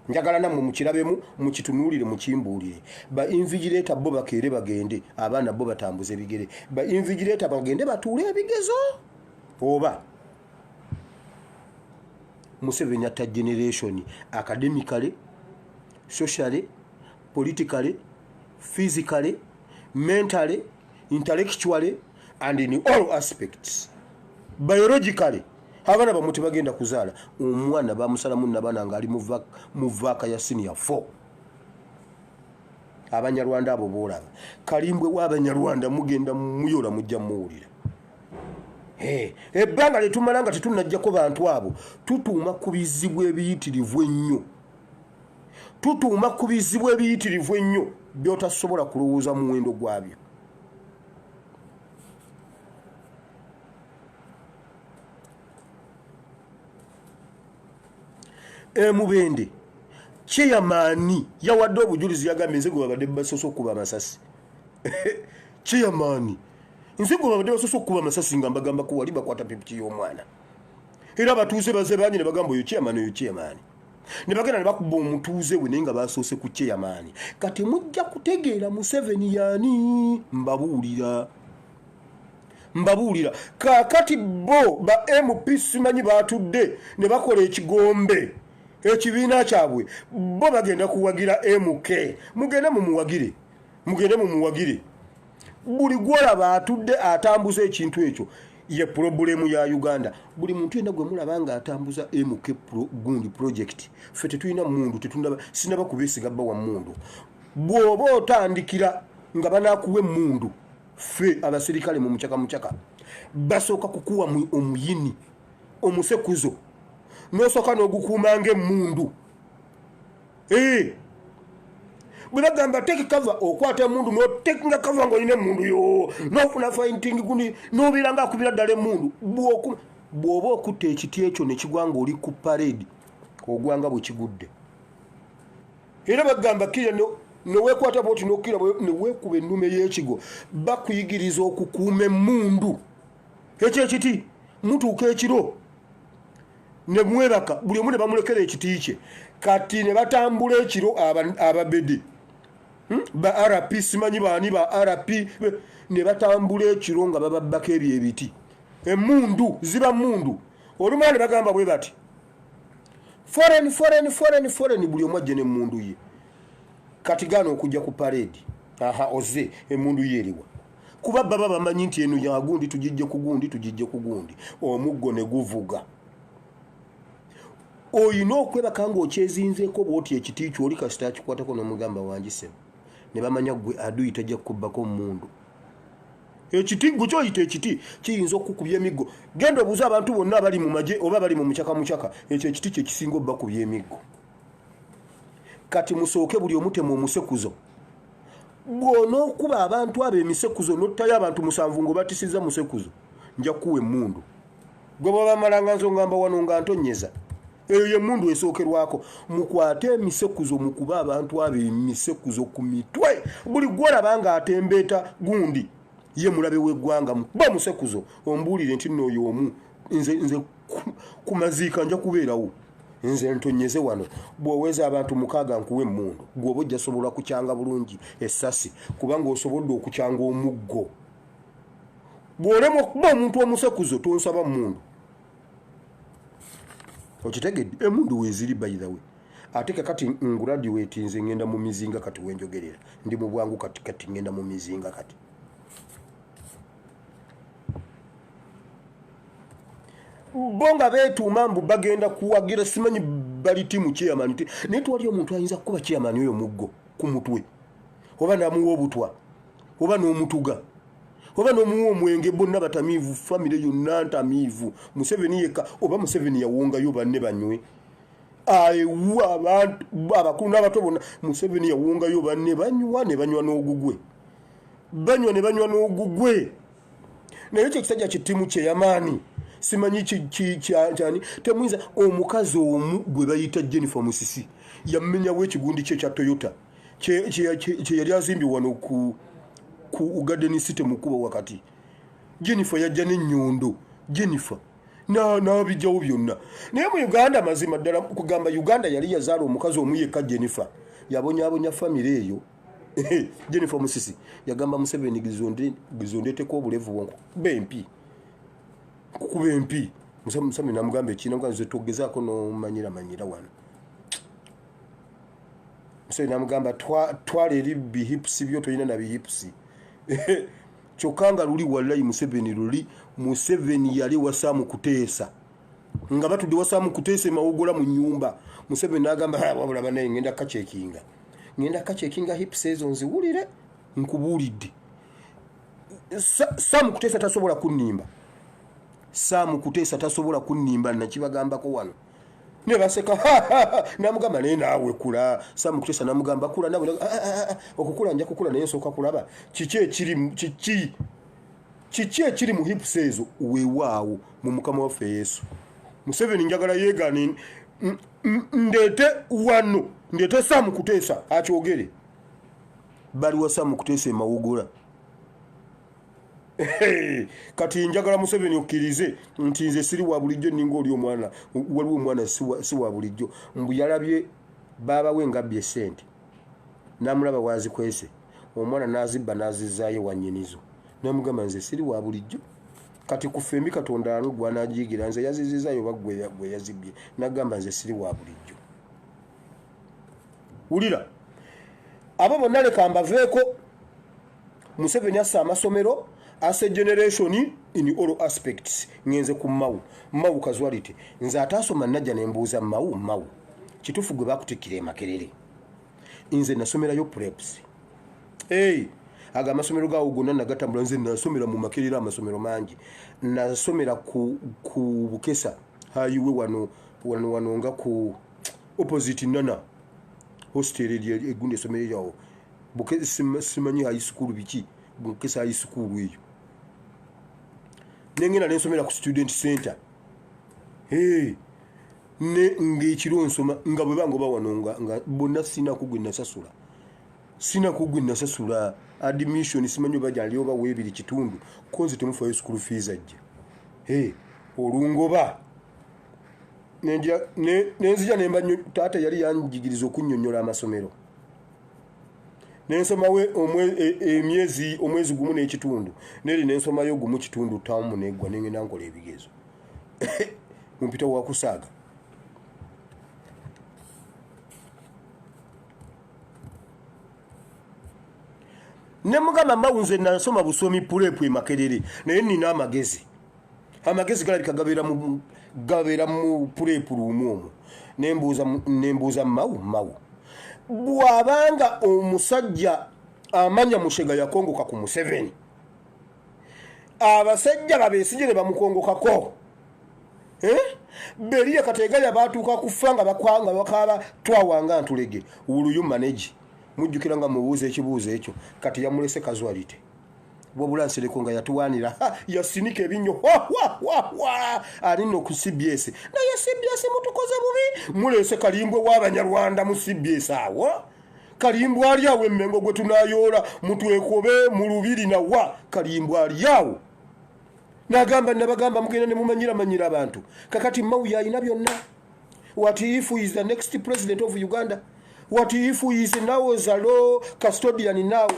Njagala nammwe mukirabemu, mukitunuulire, mukimbuulire. Ba invigilator bo bakeere bagende, abaana bo batambuze ebigere, ba invigilator bagende batuule ebigezo, oba Museveni atta generation academically, socially, politically, physically, mentally, intellectually and in all aspects, biologically? Abaana bamwe tebagenda kuzaala. Omwana bamusalamu nabaana ngaali mu vac ya senior 4. Abanyarwanda abo boolaba, kalimbwe w'Abanyarwanda, mugenda muyola, mujja muwulira. Ebbanga lyetumala nga tetunajjako bantu abo, tutuuma ku bizibu ebiyitirivu ennyo, tutuuma ku bizibu ebiyitirivu ennyo byotasobola kulowooza muwendo gwabyo. Emubende chairman yawadde obujulizi, yagambye nze gwe babadde basoose okukuba amasasi. Chairman, nze gwe babadde basoose okukuba amasasi, nga mbagamba ku wali bakwata pipiki y'omwana, era abatuuze baze bangi ne bagamba oyo chairman, oyo chairman, ne bagenda ne bakuba omutuuze we, naye nga basoose ku chairman. Kati mujja kutegeera Museveni yaani. Mbabuulira, mbabuulira. Kaakati bo ba MP simanyi batudde ne bakola ekigombe. Ekibiina kyabwe bo bagenda kuwagira MK. Mugende mumuwagire, mugende mumuwagire. Buli gwolaba atudde atambuza ekintu ekyo ye problemu ya Uganda. Buli muntu yenna gwe mulaba nga atambuza MK gundi project, ffe tetulina mundu, tetundaba, sinaba kubeesiga bba wa mundu. Bw'oba otandikira nga banaakuwa emmundu, ffe abasirikale mu mucaka mucaka basooka kukuwa omuyini omusekuzo, n'osooka n'ogukuuma ng'emmundu. Bwe bagamba take cover, okwata emmundu n'otekinga cover ng'olina emmundu yo, n'ofuna fighting gundi, n'obeera ng'akubira ddala emmundu. Bw'oba okutta ekiti ekyo ne kigwa ng'oli ku parade, ogwanga bwe kigudde. Era bagamba kkira neweekwata bwoti n'okkira ne weekuba ennume y'ekigo. Bakuyigiriza okukuuma emmundu. Ekyo ekiti mutuuka ekiro ne mwebaka, buli omu ne bamulekera ekiti kye. Kati ne batambula ekiro ababede ba RP, simanyi baani ba RP, ne batambula ekiro nga bababbako ebyo ebiti. Emmundu ziba mmundu. Olumala ne bagamba bwe bati, foreign, foreign, foreign, foreign, buli omu ajje n'emmundu ye. Kati gaana okujja ku parade, aha, oze emmundu ye eriwa? Kuba baba bamanyi nti eno ya gundi, tugijje ku gundi, tugijje ku gundi. Omuggo ne guvuga. Oyina okwebaka ng'okyezinzeeko bw'oti ekiti kyo, oli kasita akikwatako n'omugamba wangisemu, ne bamanya gwe aduyi tajja kukubbako mmundu. Ekiti gwe kyoyita ekiti kiyinza okukubya emiggo. Genda obuuze abantu bonna abali mu magye oba bali mu mucaka mucaka, ekyo ekiti kye kisinga obbakubya emiggo. Kati musooke buli omutema omusekuzo. Bw'onookuba abantu abo emisekuzo n'ottayo abantu 7 ng'obatisiza musekuzo, nja kukuwa emmundu. Gwe bw'obamalanga nzo ngamba wano nga ntonyeza. Eyo ye mmundu esookerwako. Mukwate emisekuzo, mukube abantu abo emisekuzo ku mitwe. Buli gw'olaba ng'atembeeta gundi ye mulabe w'eggwanga, mukube omusekuzo, ombuulire nti nno oyo omu nze ku maziika nja kubeerawo, nze ntonyeze wano. Bw'oweza abantu 6 nkuwe emmundu, gw'oba ojja sobola kukyanga bulungi essasi, kubanga osobodde okukyanga omuggo. Bw'olemwa okuba omuntu omusekuzo, tonsaba mmundu. Okitegedde? Emmundu weeziri, by the way. Ate kakati ngraduate, nze ngenda mu mizinga kati wenjogerera, ndi mu bwangu kati, kati ngenda mu mizinga kati. Bo nga beetuuma mbu bagenda kuwagira simanyi bali tiimu chairman, naye twali omuntu ayinza kukuba chairman oyo muggo ku mutwe, oba n'amuwa obutwa, oba n'omutuga, oba n'omuwa omwenge. Bonna batamiivu, famire yonna ntamiivu. Museveni yekka, oba Museveni yawongayo banne banywe, aewa abantu abakulu n'abato bonna. Museveni yawongayo banne banywa ne banywa n'ogugwe, banywa ne banywa n'ogugwe. Naye ekyo ekisajja kitimu kyeyamaani simanyi kyani, temuyinza. Omukazi omu gwe bayita Jennifer Musisi yamenyawo ekigundi kye ekya Toyota kye yali azimbye wano ku Garden City mu kkubo wakati. Jennifer yajja n'ennyondo, Jennifer n'abijjawo byonna. Naye mu Uganda, mazima ddala kugamba Uganda yali yazaala omukazi omu yekka, Jennifer. Yabonyaabonya famire eyo. Jennifer Musisi yagamba Museveni, gizondeeteko obulevu bwonkuba empi, nkukuba empi. Museveni namugamba ekina nze togezaako n'omanyira manyira wano. Museveni namugamba twala eri bihipusi byo, tolina na bihipusi. Kyokka nga luli wallayi Museveni, luli Museveni yali wasaamu kuteesa, nga batudde wasaamu kuteesa emawogola mu nyumba. Museveni n'agamba, wabula banaye ngenda kacekinga, ngenda kacekinga hips ezo nziwulire. Nkubuulidde, Saamu Kuteesa tasobola kunnimba, Saamu Kuteesa tasobola kunnimba. Nakibagambako wano ne baseka. Namugamba naye naawe kula. Saamu Kuteesa namugamba kula nawe. Okukula nja kukula, naye nsooka kulaba kiki ekiri, kiki, kiki ekiri mu hips ezo. Weewaawo mu Mukama waffe Yesu. Museveni njagala yeegaane, ndeete wano, ndeete Saamu Kuteesa akyogere. Baliwa Saamu Kuteesa emawogola. Kati njagala Museveni okkirize nti nze siri wa bulijjo, ninga oli omwana. Waliwo omwana si wa bulijjo, mbu yalabye baaba we ngabbye esente, n'amulaba wazikwese, omwana n'azibba n'azizaayo wa nnyinizo, namugamba nze siri wa bulijjo. Kati ku ffembi Katonda anu gw'anaagiyigira, nze yazizizaayo oba gwe yazibbye? Nagamba nze siri wa bulijjo. Wulira, abo bonna leka mbaveeko. Museveni assa amasomero, assa generation in all aspects. Ngenze ku Mao. Mao casualty. Nze ataasoma najja ne mbuuza Mao, Mao kituufu gwe bakutikkira e Makerere? Nze nasomerayo preps. Hey, aga amasomero gaawo gonna nagatambula. Nze nasomera mu Makerere amasomero mangi. Nasomera ku Bukesa highway, wano wano wano nga ku opposite Nana hostel, egundi essomero eryawo simanyi high school biki, Bukesa High School eyo. Nengenda nensomera ku student center. Hey, ne ng'ekiro nsoma nga bwe bangoba wano nga bonna sinaku gwe nasasula, sinaku gwe nasasula admission. Simanyi oba gyali oba weebiri kitundu konze temufayo school fees ajja. Hey, olungoba nenzija nemba. Taata yali yanjigiriza okunnyonnyola amasomero. Nensomawe emyezi, omwezi gumu n'ekitundu, neri nensomayo gumu kitundu, tamu neggwa, nengenda nkola ebigezo mumpita wakusaaga. Nemugamba, "Mao, nze nasoma busomi prep e Makerere, naye nina amagezi." Amagezi galabika gabeera mu prep room omwo. Nembuuza Mao, Mao, bw'abanga omusajja amanya Mushega yakongoka ku Museveni, abasajja babesigye ne bamukongokako. Eh? Beriya Kategaya batuuka kufa nga bakwanga bakaaba twawanga ntulege wuluyu manage. Mujjukira nga mubuuza ekibuuzo ekyo. Kati yamulese casualty, wabula Nsereko nga yatuwanira, yasinika ebinnyo ali nno ku CBS. Naye CBS mutukoze bubi, muleese kalimbwe w'Abanyarwanda mu CBS. Awo kalimbwe ali awo Emmengo gwe tunayoola mutwekobe mu lubiri nawa kalimbwe ali awo. Nagamba, nabagamba mugenda ne mumanyira manyira abantu. Kakati Mao yalina byonna. What if he is the next president of Uganda? What if he is now the law custodian now?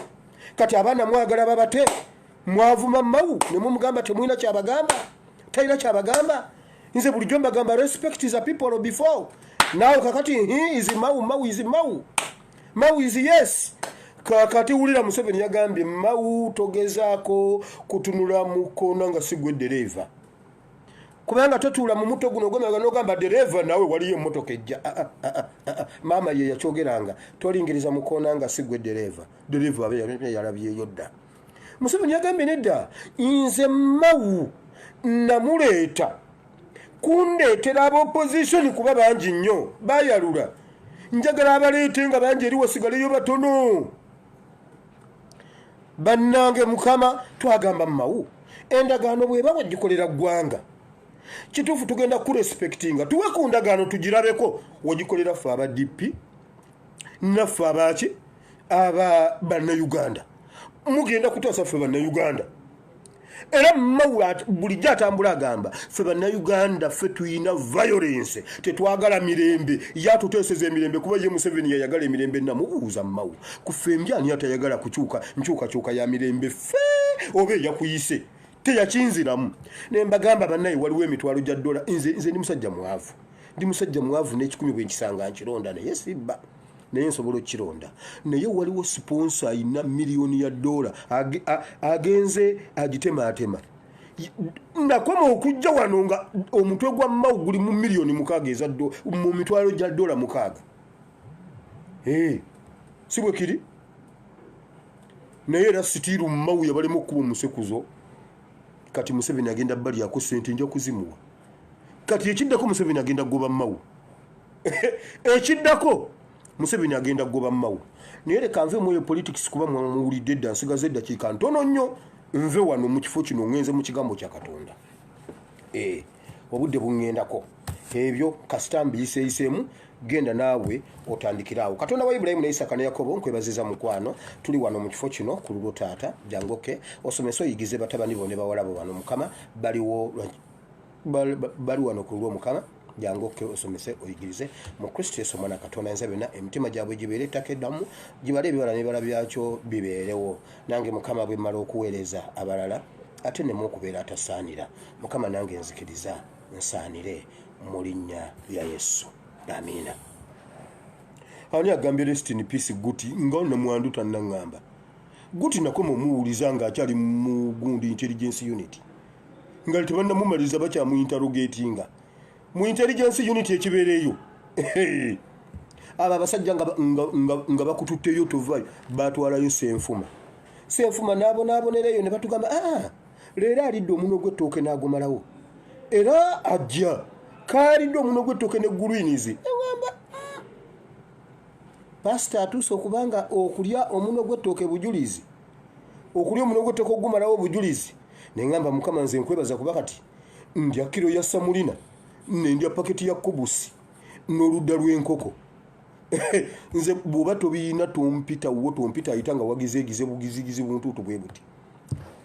Kati abaana mwagala babate. Mwavuma Mao ne mumugamba temulina kyabagamba, talina kyabagamba. Nze bulijjo mbagamba, respect the people before now. Kakati he is Mao. Mao is Mao. Mao is yes. Kakati wulira, Museveni yagambye Mao, togezaako kutunula mu koona nga si gwe dereeva, kubanga totuula mu muto guno gwemaga nogamba dereeva nawe waliyo emmotoka ejja. Ah, ah, ah, maama ye yakyogeranga, tolingiriza mu koona nga si gwe dereeva. Dereeva abe yalabyeyo dda. Museveni yagambye nedda, nze Mao namuleeta kundeetera aba opposition kuba bangi nnyo bayalula. Njagala abaleete nga bangi eri wasigaleyo batono. Bannange, Mukama, twagamba Mao, endagaano bweba wagikolera ggwanga kituufu, tugenda kurespectinga. Tuwe ku ndagaano tugirabeko. Wagikolera ffe aba DP naffe abaki aba Bannayuganda, mugenda kutaasa ffe Bannayuganda. Era Mao bulijjo atambula agamba ffe Bannayuganda ffe tuyina violence, tetwagala mirembe. Yatuteeseza emirembe kuba ye Museveni yayagala emirembe. Namubuuza, Mao, ku ffembi ani atayagala kukyuka nkyukakyuka ya mirembe, ffe oba eyakuyise? Teyakinziramu. Nembagamba, bannaye, waliwo emitwalo gya dola. Nze ndi musajja mwavu, ndi musajja mwavu, n'ekikumi bwe nkisanga nkironda, naye sibba, naye nsobola okukironda. Naye waliwo sponsor ayina miliyoni ya dola agenze agitemaatema. Nakoma okujja wano nga omutwe gwa Mao guli mu miliyoni 6 eza mu mitwalo gya dola 6. Si bwe kiri? Naye era still Mao yabalemu okukuba omusekuzo. Kati Museveni agenda balyako sente, nja kuzimuwa. Kati ekiddako, Museveni agenda kugoba Mao. Ekiddako, Museveni agenda kugoba Mao. Naye leka nve mweyo politics kuba mwamuwulidde dda. Nsigaza eddakiika ntono nnyo nve wano mu kifo kino, ŋŋenze mu kigambo kya Katonda. Obudde buŋŋendako. Ebyo kasita mbiyiseeyiseemu. Genda naawe otandikiraawo. Katonda wa Ibulayimu ne Isaka ne Yakobo, nkwebaziza mukwano. Tuli wano mu kifo kino ku lulwo. Taata, jangoke osomese oyigize batabani bo ne bawala bo bano. Mukama, baliwo, bali wano ku lulwo. Mukama, jangoke osomese oyigirize mu Kristo Yesu omwana Katonda. Nze byonna emitima gyabwe gibeere ettaka eddamu, gibale ebibala n'ebibala byakyo bibeerewo. Nange Mukama, bwe mmala okuweereza abalala ate nemu okubeera atasaanira, Mukama, nange nzikiriza nsaanire mu linnya lya Yesu, amiina. Ani agambye rest in peace Guti nga namwandu tannaŋŋamba? Guti nakoma omuwuliza ng'akyali mu gundi intelligence unit, nga tebannamumaliza, bakyamuinterrogatinga mu intelligence unit ekibeereeyo. Abo abasajja nga bakututteyo tovaayo, batwalayo Senfuma. Senfuma n'abonaabonereyo ne batugamba, aa leero alidde omunwe gw'ettooke n'agumalawo, era ajja kaalidde omunwe gw'ettooke ne greens. Eŋamba pasita atuuse okubanga okulya omunwe gw'ettooke bujulizi, okulya omunwe gw'ettooke ogumalawo obujulizi. Neŋamba, Mukama, nze nkwebaza kuba kati ndya kiro ya samulina, nendya paketi ya kubusi n'oludda lw'enkoko. Nze bw'oba tobiina tompita wo, tompita ayita nga wagizeegize bugizigizi buntuutu bwe buti.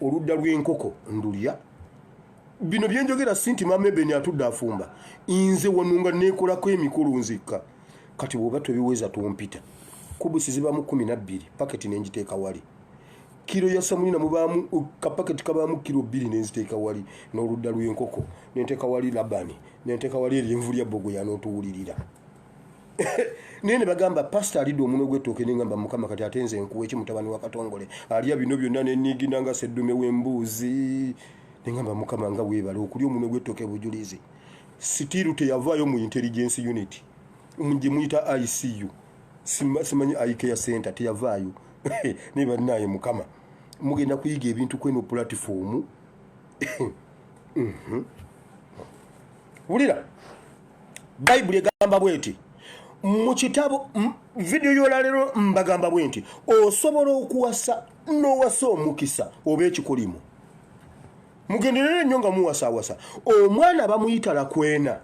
Oludda lw'enkoko ndulya. Bino byenjogera si nti maama Ebeni atudde afumba, nze wano nga neekolako emikolo nzekka. Kati bw'oba tobiweza tompita. Kubusi zibamu 12 paketi, nengiteeka wali. Kiro ya samulina mubaamu kapaketi kabaamu kiro 2, nenziteeka wali, n'oludda lw'enkoko nenteeka wali, labani nenteeka wali, eryenvu lya bogoya n'otuwulirira. Naye ne bagamba pasita alidde omunwe gw'ettooke. Nengamba, Mukama, kati ate nze nkuwa eki? Mutabani wa Katongole alya bino byonna nenigina nga seddume w'embuuzi. Nengamba, Mukama, nga weebala okulya omunwe gw'ettooke bujulizi. Still teyavaayo mu intelligence unit gye muyita ICU, simanyi icare center, teyavaayo. Naye bannaaye, Mukama, mugenda kuyiga ebintu kweno platform. Wulira, Bayibuli egamba bweti mu kitabo. Vidiyo y'olwaleero mbagamba bwe nti osobola okuwasa n'owasa omukisa oba ekikolimo. Mugenderere nnyo nga muwasaawasa. Omwana bamuyita Lakwena,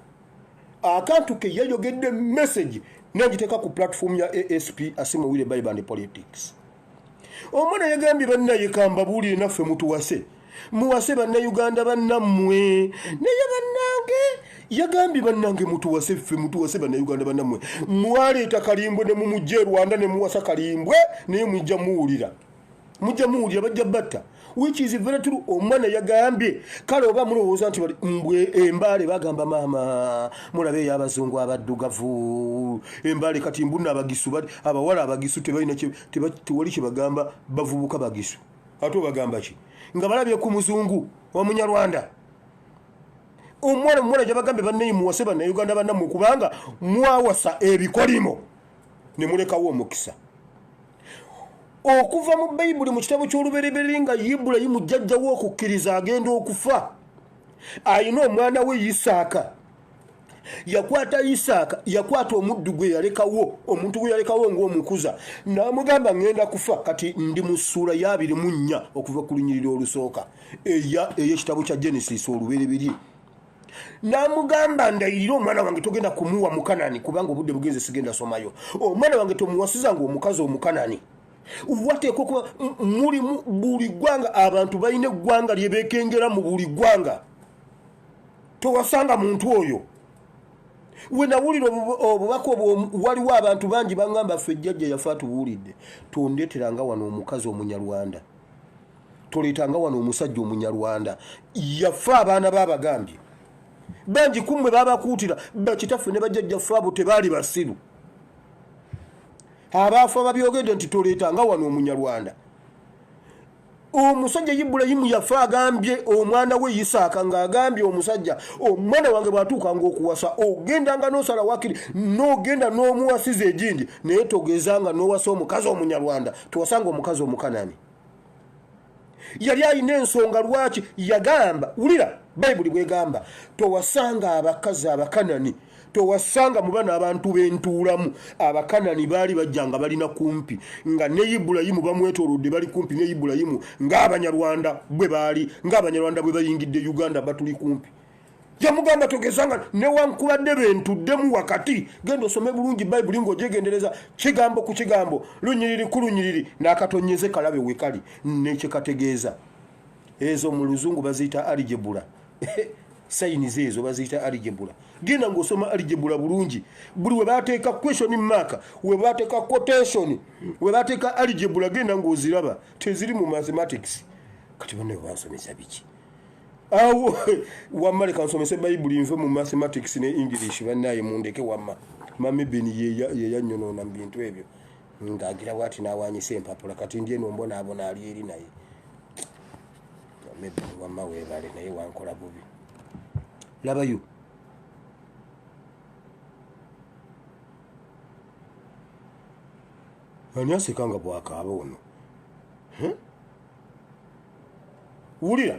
akantu ke yayogedde message nagiteeka ku platform ya ASP, Asimowire Bible and Politics. Omwana yagambye, bannaye, kambabuulire, naffe mutuwase, muwase Bannayuganda bannammwe. Naye bannange, yagambye, bannange, mutuwase ffe, mutuwase Bannayuganda bannammwe. Mwaleeta Kalimbwe ne mumujja e Rwanda ne muwasa Kalimbwe, naye mujja muwulira, mujja muwulira, bajja batta, which is very true. Omwana yagambye, kale oba mulowooza nti mbwe embaale bagamba, maama mulabe ey'abazungu abaddugavu embaale. Kati mbunna Abagisu, abawala Abagisu tebalina tewali kyebagamba bavubuka Bagisu. Ate obagamba ki nga balabye ku muzungu omunyarwanda? Omwana omuwala gyabagambye, bannaye, muwase Bannayuganda bannammwe, kubanga mwawasa ebikolimo ne mulekawo omukisa. Okuva mu Bayibuli, mu kitabo ky'Olubereberye, nga Ibulayimu jjajjawo okukkiriza agenda okufa, ayina omwana we Isaaka. Yakwata Isaaka, yakwata omuddu gwe yalekawo, omuntu gwe yalekawo ng'omukuza, n'amugamba, ŋŋenda kufa kati. Ndi mu ssuula ya 24 okuva ku lunyiriri olusooka ey'ekitabo kya Genesis, Olubereberye. N'amugamba, ndayirire, omwana wange togenda kumuwa Mukanani, kubanga obudde bugenze, sigenda somayo. Omwana wange tomuwasiza nga omukazi Omukanani. Wateekwa okuba mulimu buli ggwanga, abantu balina eggwanga lye beekengera. Mu buli ggwanga towasanga muntu oyo. We nawulira obubaka obwo, waliwo abantu bangi baŋŋamba, ffe jjajja yafe atubuulidde, tondeeteranga wano omukazi Omunyarwanda, toleetanga wano omusajja Omunyarwanda. Yafe abaana baabagambye, bangi kummwe babakuutira, bakitaffe ne bajjajjaffe abo tebaali basiru. Abaafa babyogedde nti toleetanga wano Omunyarwanda. Omusajja Ibulayimu yafe agambye omwana we Isaaka, ng'agambye omusajja, omwana wange bw'atuukanga okuwasa, ogendanga n'osala wakiri n'ogenda n'omuwasiza egindi, naye togezanga n'owasa omukazi Omunyarwanda, towasanga omukazi Omukanani. Yali alina ensonga lwaki yagamba. Wulira Bayibuli bwegamba, towasanga abakazi Abakanani, towasanga mu bano abantu bentuulamu. Abakanani baali bajja nga balina kumpi nga ne Ibulayimu bamwetoolodde, bali kumpi ne Ibulayimu ng'Abanyarwanda bwe baali, ng'Abanyarwanda bwe bayingidde Uganda, batuli kumpi. Yamugamba, togezanga newankubadde bentuddemu wakati. Genda osome bulungi Bayibuli ng'ogyegendereza kigambo ku kigambo, lunyiriri ku lunyiriri, n'akatonyeze kalabe wekali nekyekategeeza. Ezo mu Luzungu baziyita algebra signs, ezo baziyita algebra. Genda ng'osoma algebra bulungi. Buli we bateeka question mark, we bateeka quotation, we bateeka algebra, genda ng'oziraba, teziri mu mathematics. Kati bannaye, bansomesa biki awo? Wamma leka nsomese Bayibuli, nve mu mathematics ne English. Bannaye, mundeke wamma. Mami Beni yeyanyonoona mu bintu ebyo ng'agira bwati n'awanyisa empapula. Kati ndi eno mbonaabona ali eri, naye Mami Beni wamma weebale, naye wankola bubi. Labayo ani aseka nga bwakaaba ono. Wulira,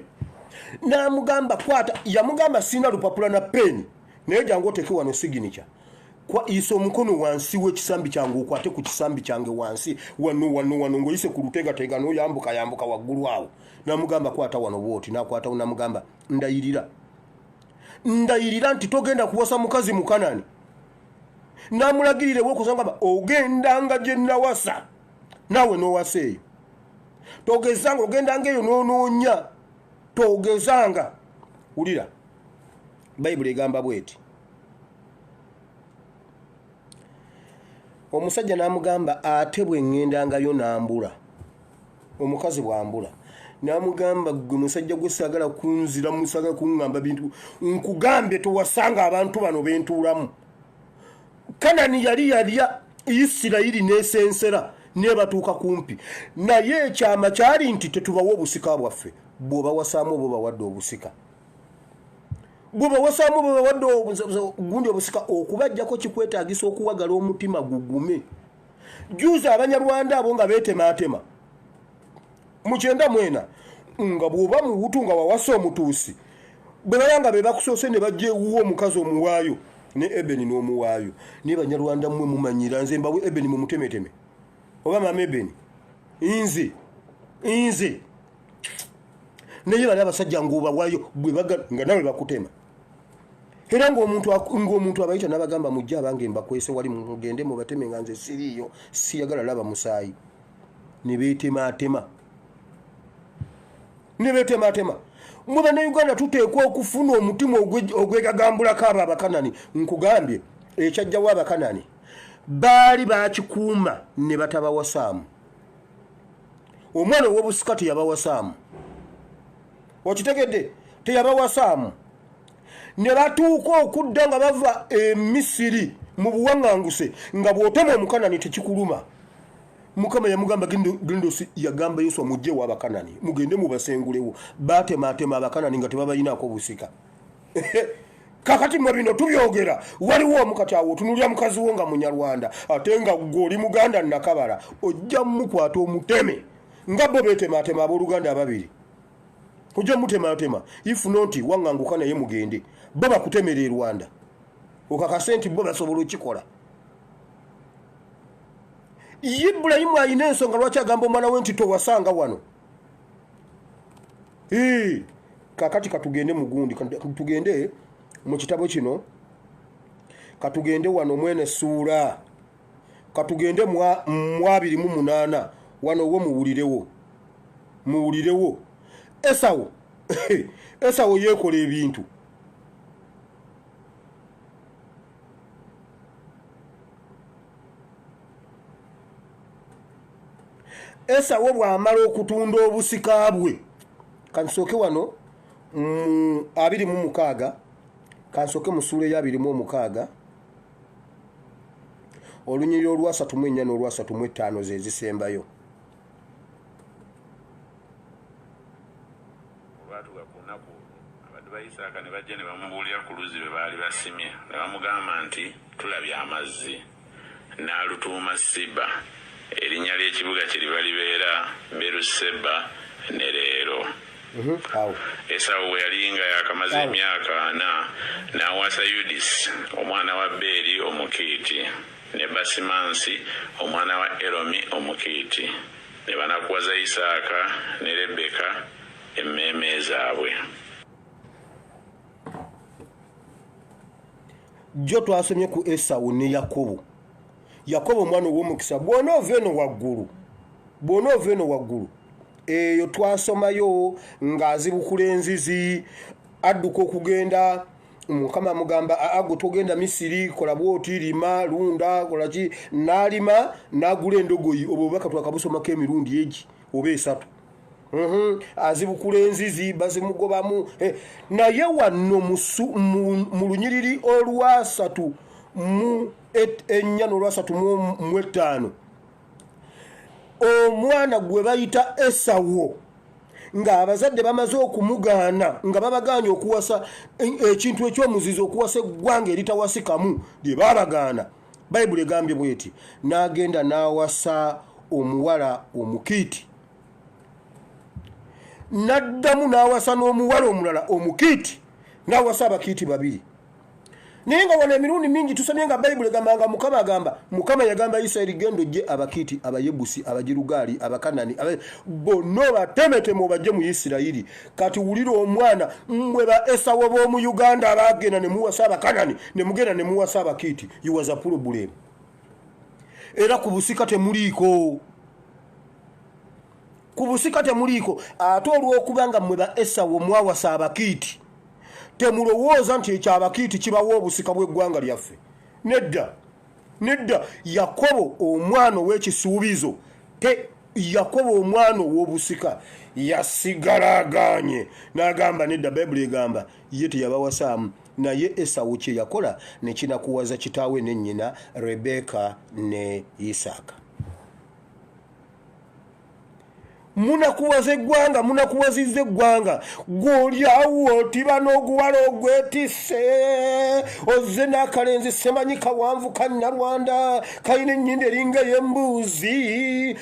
namugamba kwata, yamugamba sina lupapula na peni, naye jangu oteke wano signature, yisa omukono wansi w'ekisambi kyange, okwate ku kisambi kyange wansi wano wano wano, ng'oyise ku lutegatega n'oyambuka yambuka waggulu awo. Namugamba kwata wano bwoti, nakwatawo. Namugamba ndayirira, ndayirira nti togenda kuwasa mukazi Mukanani. Namulagirira ewokusangamba ogendanga gye nawasa naawe n'owasa eyo, togezanga ogendanga eyo n'onoonya, togezanga. Wulira, Bayibuli egamba bweti, omusajja n'amugamba ate bwe ŋŋendangayo n'ambula, omukazi bw'ambula. N'amugamba gwe musajja gwe saagala kunziramu, saagala kuŋŋamba bintu, nkugambye towasanga abantu bano bentuulamu. Kanani yali yalya Isirayiri n'esensera nebatuuka kumpi naye. Ekyama kyali nti tetubawa obusika bwaffe. Bw'obawasaamu oba obawadde obusika, bw'obawasaamu oba obawadde gundi obusika, okubajjako kikwetaagisa okuwagala omutima gugume. Juzi Abanyarwanda abo nga beetemaatema mu 94, nga bw'oba Muhutu nga wawasa Omutuusi, bwe baba nga be bakusoose ne bajja ewuwo, omukazi omuwaayo ne Ebeni n'omuwaayo. Naye Banyarwanda mmwe mumanyira, nze mbawe Ebeni mumutemeteme oba maama Ebeni, nze nze. Naye bali abasajja ng'obawayo bwe baga nga nawe bakutema, era ng'omuntu abayita n'abagamba mujje abange mbakwese wali, mugende mubateme nga nze siriiyo, siyagala laba musaayi. Ne beetemaatema, ne beetemaatema. Mwe Bannayuganda tuteekwa okufuna omutima ogwegagambulako abo Abakanani. Nkugambye ekyajjawo, Abakanani baali bakikuuma ne batabawasaamu omwana ow'obusika, teyabawasaamu. Okitegedde? Teyabawasaamu. Ne batuuka okudda nga bava e Misiri mu buwaŋŋanguse, nga bw'otema Omukanani tekikuluma. Mukama yamugamba Gendosi, yagamba Yoswa, mujjewo Abakanani mugende mubasengulewo. Batematema Abakanani nga tebabayinaako busika. Kakati mwe bino tubyogera, waliwo omu kati awo otunulya mukazi wo nga Munyarwanda, ate nga gwe oli Muganda nakabala, ojja mukwata omuteme nga bo betematema abooluganda ababiri, ojja mutematema. If not, waŋŋanguka naye mugende bo bakutemera e Rwanda, okakase nti bo basobola okikola. Ibulayimu alina ensonga lwaki agamba omwana we nti towasanga wano. Kakati katugende mugundi, tugende mu kitabo kino, katugende wano mwene essuula, katugende mu 28 wano wo, muwulirewo, muwulirewo. Esawo, Esawo yeekola ebintu. Esawo bw'amala okutunda obusika bwe, kansooke wano mu 26, kansooke mu ssuula eya 26, olunyiriri olwasatu mu ennya n'olwasatu mu ettaano ze zisembayo. Olwatuuka ku lunaku olwo, abaddu ba Isaaka ne bajja ne bamubuulira ku luzzi lwe baali basimye, ne bamugamba nti, Tulabye amazzi. N'alutuuma Siba, erinnya ly'ekibuga kyeriva libeera Beruseba ne leero. Awo. Esawu bwe yali nga yaakamaze Awo. emyaka 40, n'awasa Yudisi omwana wa Beeri Omukiiti, ne Basimansi omwana wa Eromi Omukiiti, ne banakuwaza Isaaka ne Lebbeeka emmeeme zaabwe. Jjo twasomye ku Esawu ne Yakobo. Yakobo omwana ow'omukisa, bw'onoova eno waggulu, bw'onoova eno waggulu eyo twasomayo ng'azibukula enzizi, adduka okugenda. Mukama amugamba, aa gwe togenda Misiri, kola bwoti, lima, lunda, kolaki. N'alima n'agula endogoyi. Obwo bubaka twakabusomako emirundi egi oba esatu. Azibukula enzizi, bazimugobamu. Naye wano mu lunyiriri olwasatu mu 4 n'olwasatu mu etaano, omwana gwe bayita Esawo, ng'abazadde bamaze okumugaana, nga babagaanye okuwasa ekintu ekyomuzizo, okuwasa eggwanga eritawasikamu lye baabagaana, Bayibuli egambye bweti: n'agenda n'awasa omuwala Omukiiti, n'addamu n'awasa n'omuwala omulala Omukiiti, n'awasa Abakiiti babiri. Naye nga wano emirundi mingi tusomye nga Bayibuli egamba nga Mukama agamba, Mukama yagamba Isirayiri, "Genda ojje Abakiiti, Abayebusi, Abagirugaali, Abakanani, bonna obatemeteme, obajje mu Isirayiri." Kati wulira omwana, mmwe ba Esawo b'omu Uganda abagenda ne muwasa Abakanani, ne mugenda ne muwasa Abakiiti, you was a problem. Era ku busika temuliiko, ku busika temuliiko. Ate olw'okuba nga mmwe ba Esawo mwawasa Abakiiti, temulowooza nti ekyo Abakiiti kibawa obusika bw'eggwanga lyaffe. Nedda, nedda. Yakobo omwana ow'ekisuubizo, te Yakobo omwana ow'obusika yasigala aganye n'agamba nedda. Bayibuli egamba ye teyabawasaamu, naye Esawu kye yakola ne kinakuwaza kitaawe ne nnyina, Rebeka ne Isaaka. Munakuwaza eggwanga, munakuwazizza eggwanga. Gw'oli awo otiba n'oguwala ogwetisse, ozze n'akalenzi semanyi kawanvu Kannalwanda, kalina ennyindo eringa ey'embuuzi.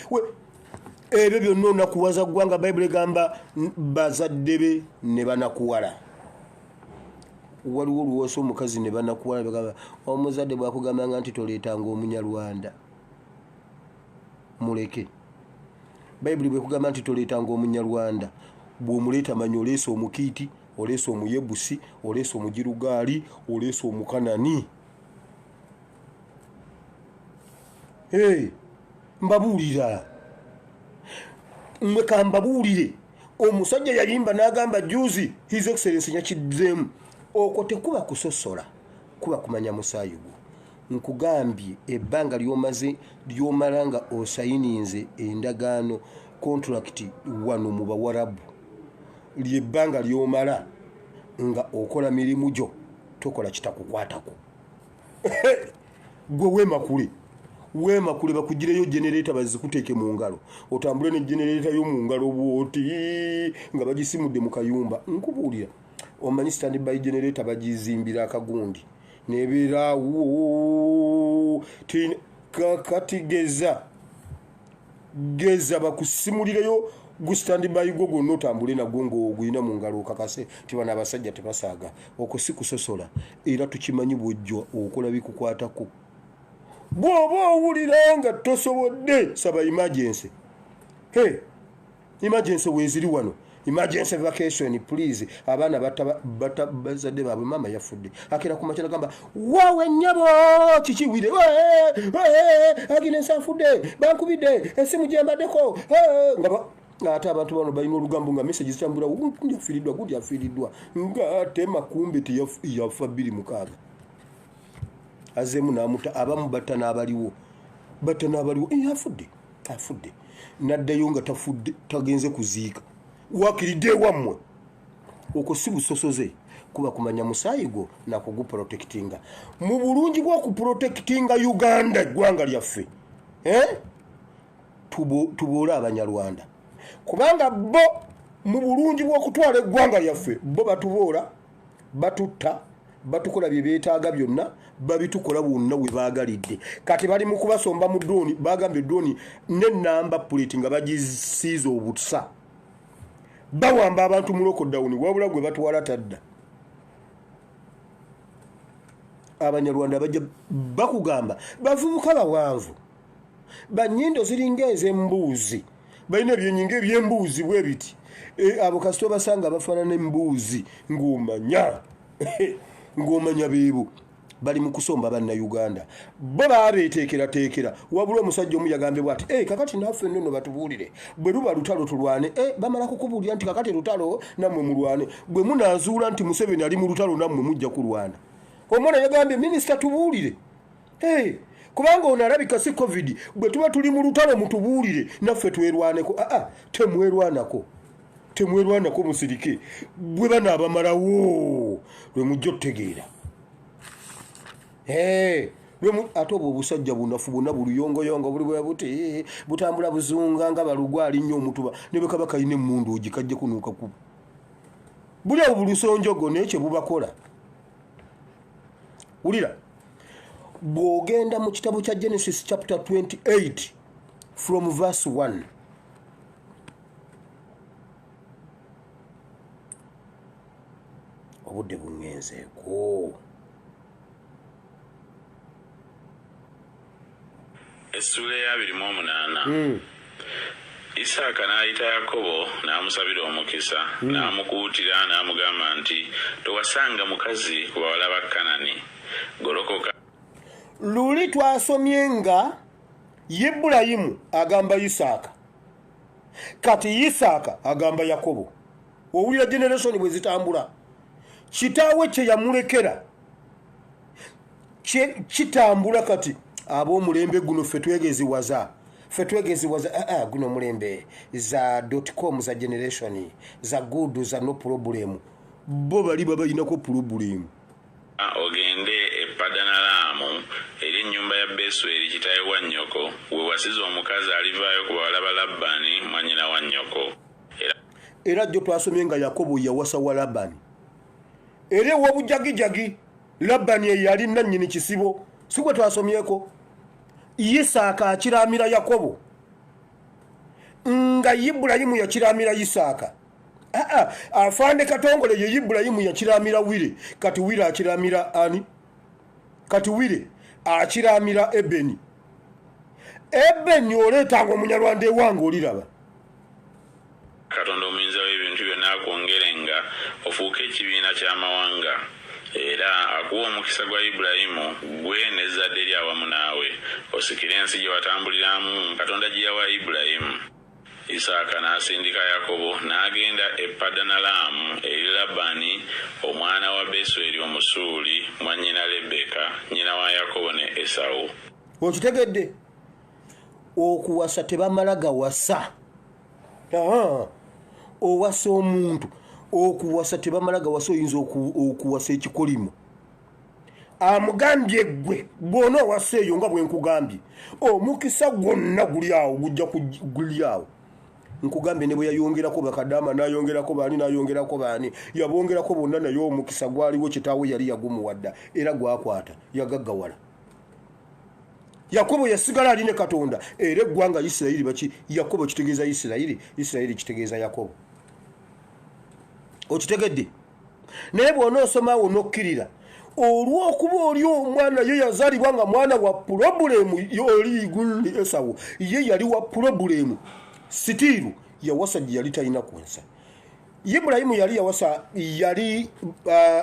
Ebyo byonna onakuwaza ggwanga. Bayibuli egamba bazadde be ne banakuwala. Waliwo oluwasa omukazi ne banakuwala, bagamba omuzadde bwakugambanga nti toleetanga Omunyarwanda, muleke. Bayibuli bwekugamba nti toleetanga Omunyarwanda, bw'omuleeta manya oleese Omukiiti, oleese Omuyebusi, oleese Omugirugaali, oleese Omukanani. Hey, mbabuulira mmwe, kambabuulire. Omusajja yayimba n'agamba juzi, His Excellence nyakiddeemu, okwo tekuba kusosola, kuba kumanya musaayi gwo. Nkugambye, ebbanga lyomaze, lyomala nga osayininze endagaano, contract wano mu Bawarabu, lyebbanga lyomala nga okola mirimu gyo, tokola kitakukwatako. Gwe weemakule, weemakule, bakugireyo genereta bazikuteeke mu ngalo, otambule ne genereta yo mu ngalo bwoti nga bagisimudde mu kayumba. Nkubuulira, omanyi stand by generator bagizimbira akagundi nebeeraawo. Kakati geza, geza bakusimulireyo gu stand by gwo gwonna, otambule nagwo ng'ogulina mu ngalo, okakase ti bano abasajja tebasaaga. Okwo si kusosola, era tukimanyi. Bwojja okola bikukwatako. Bw'oba owulira nga tosobodde, saba emergency. Hey, emergency weeziri wano, emergency vacation please. Abaana bata bazadde baabwe, maama yafudde, akera ku makya nagamba, "Waawe nnyabo, kiki wire Agnes afudde, bankubidde esimu gyembaddeko." Nga ate abantu bano balina olugambo, nga message zitambula, "Gundi afiiriddwa, gundi afiiriddwa," nga ate makumbe teyafa 26 azeemu n'amuta. Abamu batta n'abaliwo, batta n'abaliwo. Eh, afudde, afudde, naddayo nga tafudde, tagenze kuziika, wakiridde ewammwe. Okwo si busosoze, kuba kumanya musaayi gwo nakuguprotectinga mu bulungi bw'okuprotectinga Uganda, eggwanga lyaffe. Eh? Tuboole Abanyarwanda, kubanga bo mu bulungi bw'okutwala eggwanga lyaffe, bo batuboola, batutta, batukola bye beetaaga byonna, babitukola bwonna we baagalidde. Kati bali mu kubasomba mu drone, bagambye drone ne number plate nga bagisiiza obusa, bawamba abantu mu lockdown, wabula gwe batwala tadda. Abanyarwanda bajja bakugamba bavubuka bawanvu, banyindo ziringa ez'embuuzi, balina ebyenyinga ebyembuuzi bwe biti. Abo kasita obasanga bafaanana embuuzi, ng'omanya beebo bali mu kusomba Bannayuganda. Bo baabeeteekerateekera. Wabula omusajja omu yagambye bwati, "E, kakati naffe nnono batubuulire bwe luba lutalo tulwane." E, bamala kukubuulira nti kakati lutalo, nammwe mulwane. Bwe munaazuula nti Museveni ali mu lutalo, nammwe mujja kulwana. Omwana yagambye, "Minisita, tubuulire. Hey, kubanga ono alabika si COVID. Bwe tuba tuli mu lutalo mutubuulire naffe twerwaneko." Aa, temwerwanako, temwerwanako, musirike. Bwe banaabamalawo lwe mujja otutegeera. Ate obwo obusajja bunafu bwonna buluyongoyongo buli bwe buti butambula buzunga nga balugwa alinnya omutuba ne bwe kaba kalina emmundu ogikajje kunuuka kubo. Buli obwo bulusonjogo naye kye bubakola. Wulira, bw'ogenda mu kitabo kya Genesis chapter 28 from verse 1. Obudde buŋŋenzeeko. Essuula eya 28. Isaaka n'ayita Yakobo n'amusabira omukisa, n'amukuutira n'amugamba nti, towasanga mukazi ku bawala ba Kanani, golokoka. Luli twasomye nga Ibulayimu agamba Isaaka, kati Isaaka agamba Yakobo. Owulira generation bwe zitambula, kitaawe kye yamulekera kitambula. Kati ab'omulembe guno ffe twegeziwaza, ffe twegeziwaza. Guno omulembe za .com, za generation za good, za no problem. Bo bali babayinako problem. Ogende e Padanalaamu eri ennyumba ya Besweri kitaawe wa nnyoko, we wasiza omukazi alivaayo ku bawala ba Labbaani mwannyina wa nnyoko. Era jjo twasomye nga Yakobo yawasa wa Labbaani, era ew'obujagijagi Labbaani eyali nannyini kisibo, si gwe twasomyeko. Isaaka akiramira Yakobo nga Ibulayimu yakiramira Isaaka. Afande Katongole ye Ibulayimu yakiramira Wire, kati Wire akiramira ani? Kati Wire akiramira Ebeni. Ebeni oleetanga Omunyarwanda ewange oliraba. Katonda omuyinza w'ebintu byonna akwongerenga ofuuke ekibiina ky'amawanga, era akuwa omukisa gwa Ibulayimu gwe n'ezzadde lye awamu naawe, osikire ensi gye watambuliramu Katonda gye yawa Ibulayimu. Isaaka n'asindika Yakobo n'agenda e Padanalaamu eri Labbaani omwana wa Besweri Omusuuli, mwannyina Lebbeeka, nnyina wa Yakobo ne Esawu. Okitegedde? Okuwasa tebamala gawasa. Owasa omuntu, okuwasa tebamala gawasa. Oyinza okuwasa ekikolimo. Amugambye ggwe bw'ona owasa eyo nga bwe nkugambye, omukisa gwonna guli awo, gujja guli awo. Nkugambye ne bwe yayongerako bakadaama, n'ayongerako baani, n'ayongerako baani, yabongerako bonna, naye omukisa gwaliwo kitaawe yali yagumuwadda era gwakwata, yagaggawala. Yakobo yasigala ali ne Katonda, era eggwanga Isirayiri baki. Yakobo kitegeeza Isirayiri, Isirayiri kitegeeza Yakobo. Okitegedde? Naye bw'onoosomaawo n'okkirira, olw'okuba oli omwana ye yazaalibwa nga mwana wa problem, oli gundi Esawu ye yali wa problem, sitiiru yawasa gye yali talina kwensa. Ibulayimu yali yawasa, yali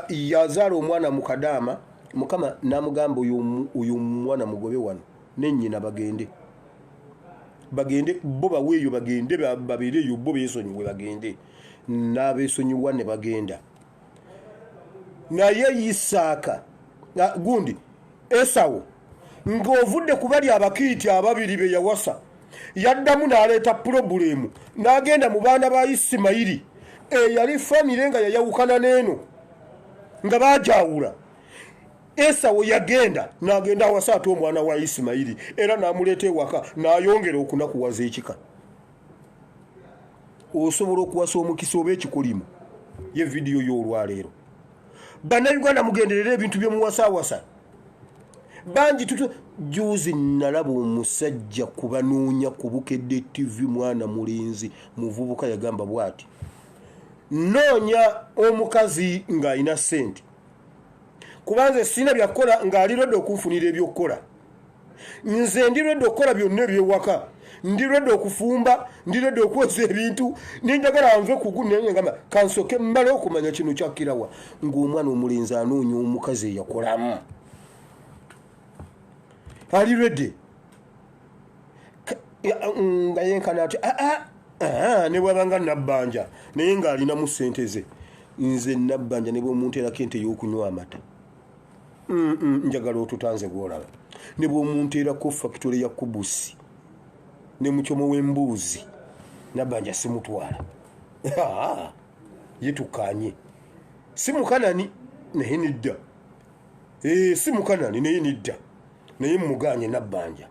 yazaala omwana mu kadaama. Mukama n'amugamba oyo omwana mugobe wano nennyina, bagende bagende bo baweeyo, bagende babeere eyo bo beesonyiwe, bagende n'abeesonyiwa ne bagenda. Naye Isaaka gundi Esawu ng'ovudde ku bali abakiiti ababiri be yawasa, yaddamu n'aleeta problem, n'agenda mu baana ba Isimayiri eyali famire nga yayawukana n'eno nga baajawula. Esawu yagenda n'agenda awasa ate omwana wa Isimayiri, era n'amuleeta ewaka n'ayongera okunakuwaza ekika. Osobola okuwasa omukisa oba ekikolimo. Ye vidiyo y'olwaleero. Bannayuganda, mugenderere ebintu byemuwasaawasa bangi. Tutu juzi nalaba omusajja kubanoonya ku Bukedde TV, mwana mulenzi muvubuka, yagamba bw'ati, noonya omukazi ng'alina ssente, kubanze sirina byakukola, ng'ali ready okunfunira ebyokukola. Nze ndi ready okukola byonna ebyewaka, ndi ready okufumba, ndi ready okwoza ebintu, nenjagala nve kugunengamba kansoke mmale okumanya kino kyakkirawa. Ng'omwana omulenzi anoonya omukazi eyakolamu, ali ready nga yenkana ati ne bwabanga nabbanja, naye ng'alinamu ssente ze. Nze nabbanja ne bwomunteerako ente y'okunywa amata, njagala otutanze gwolaba, ne bwomunteerako fakitole ya kubusi ne mukyomo w'embuuzi, nabbanja simutwala. Ye tukanye si mukanani naye nidda, si mukanani naye nidda. Naye muganye Nabbanja.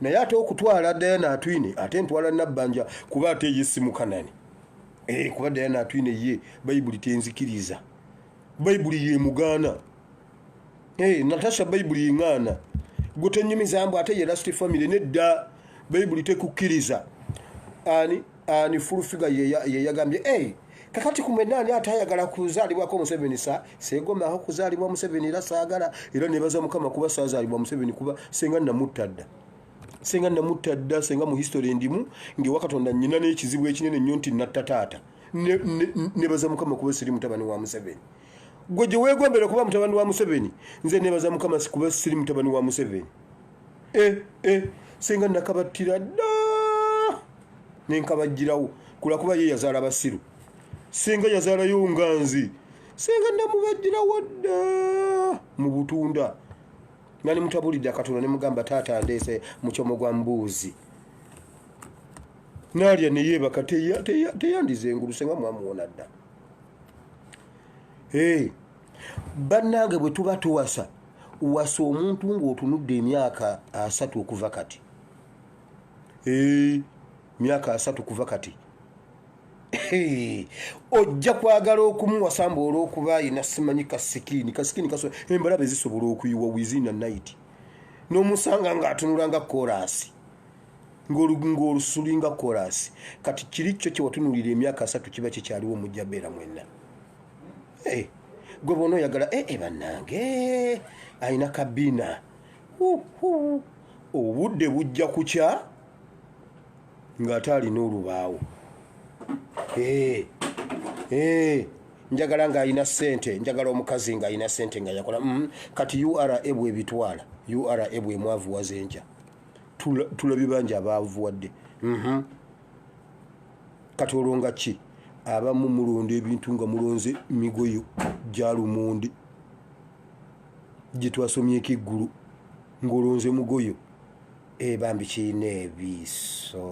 Naye ate okutwala Diana Atwine, ate ntwala Nabbanja kuba ate ye si Mukanani. Kuba Diana Atwine ye Bayibuli tenzikiriza. Bayibuli ye mugaana. Natasha Bayibuli yeŋŋaana. Gwe tenyumiza mbu ate ye last family, nedda, Bayibuli tekukkiriza. Ani Full Figure ye yagambye, kakati ku mwenna ani ate ayagala kuzaalibwako Museveni? Seegomaako kuzaalibwa Museveni, era saagala, era nebaza Mukama kuba saazaalibwa Museveni, kuba senga namutta dda, senga namutta dda. Senga mu history ndimu ng'ewa Katonda nnyina n'ekizibu ekinene nnyo nti natta taata. Nebaza Mukama kuba siri mutabani wa Museveni. Gwe gye weegombera kuba mutabani wa Museveni, nze nebaza Mukama kuba siri mutabani wa Museveni. Senga nakabattira dda nenkabagirawo kulakuba ye yazaala basiru. Senga yazaalayo nganzi, senga namubagirawo dda mu butunda nga nemutabulidde akatono nemugamba, taata ndeese mukyomo gwa mbuuzi, naalya neyeebaka, teyandiza engulu. Senga mwamuwona dda. Bannange, bwe tuba tuwasa, wasa omuntu ng'otunudde emyaka 30 okuva kati. Myaka 30 kuva kati ojja kwagala okumuwasa mbu olw'okuba ayina simanyi ka skin, ka skin kaso embalabe zisobola okuyiwa within a night, n'omusanga ng'atunula nga koraasi, ng'olusulinga koraasi. Kati kiri kyo kyewatunulira emyaka 30 kiba kikyaliwo, mujja beera mwenna. Gwe bona oyagala bannange ayina kabina. Obudde bujja kukya ng'ate alina olubaawo. Njagala ng'alina ssente, njagala omukazi ng'alina ssente nga yakola. Kati URA bwebitwala, URA bwemwavuwaza enkya, tulabye bangi abaavuwadde. Kati olwo nga ki abamu mulonda ebintu nga mulonze migoyo gya lumonde gye twasomyeko eggulu, ng'olonze mugoyo, bambi kirina ebiiso.